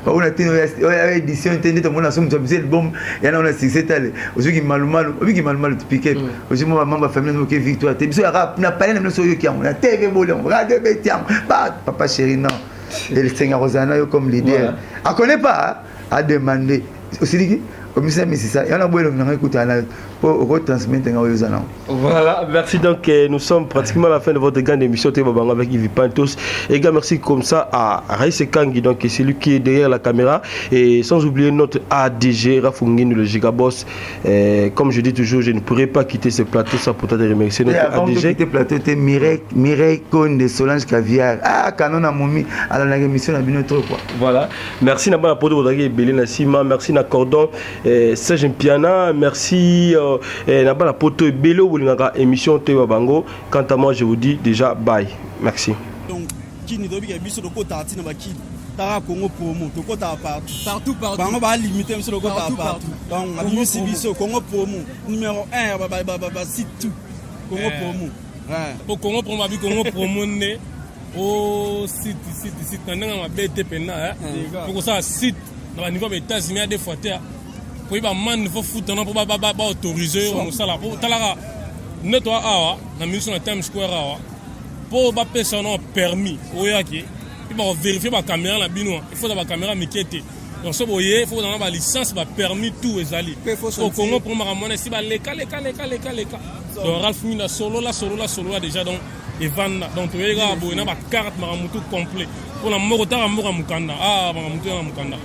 baona te oyo édition te. Nde tomona so moto abisi album yana ona succès. Tale ozwiki malumalu, obiki malumalu, tupike ozwi mwa bamembre ya famille, oke victoire te. Biso yaka na palais na bino so oyoki yango na TV, boli yango, radio ebeti yango. Papa chéri, non, esenga kozala na yo comme leader akone pas ademande osiliki omisa misisa yana boye elongi nanga ekutana na mpo okotransmettre nga oyo oza nango. Voilà, merci. Donc, nous sommes pratiquement à la fin de votre grande émission Toyeba Bango avec Yves Pantos. Et gars, merci comme ça à Raïs Kangi, donc c'est lui qui est derrière la caméra. Et sans oublier notre ADG, Rafungin, le gigaboss. Comme je dis toujours, je ne pourrais pas quitter ce plateau sans pourtant te remercier notre Et avant de ADG. Quitter plateau te, Mireille, Mireille Konde, Solange Caviar, ah canon na momi alandaka émission na bino trop quoi. Voilà. Merci na poto bozalaki ebele na nsima. Merci na cordon Serge Mpiana. Merci na bana poto ebele oyo bolingaka émission Toyeba Bango. Quant à moi, je vous dis déjà bye. Merci. Donc kini tobika biso, tokotaka ntina bakini taka Congo Promo, tokotaka partout. Partout, partout. Bango balimite biso, tokotaka Partout, partout. partout. Donc abimisi biso Congo Promo numéro 1 basite tout Congo Promo. Ouais. Po Congo Promo, abi Congo Promo nde o site site site na ndenge mabe te mpenza, po kosala site na baniveau ya baÉtats-Unis ya deux fois te, po yeba mande fo futana mpo baautorise yo mosala. Po talaka nde toa awa na miso na Times Square awa, mpo bapesa wana permis oyaki mpe bakovérifie bacaméra na bino, il faut bacaméra mike te. Donc so boye, faut kozala na balicence, bapermis, tout ezali. Mpe faut Po Congo mpo makambo wana esi baleka leka leka leka leka. Donc Ralph Mina solola solola solola déjà. Donc evanda, donc toyei kaka boye na bacarte, makambo tout complet mpona moko taka mboka mokanda, ah makambo tout ya na mokanda.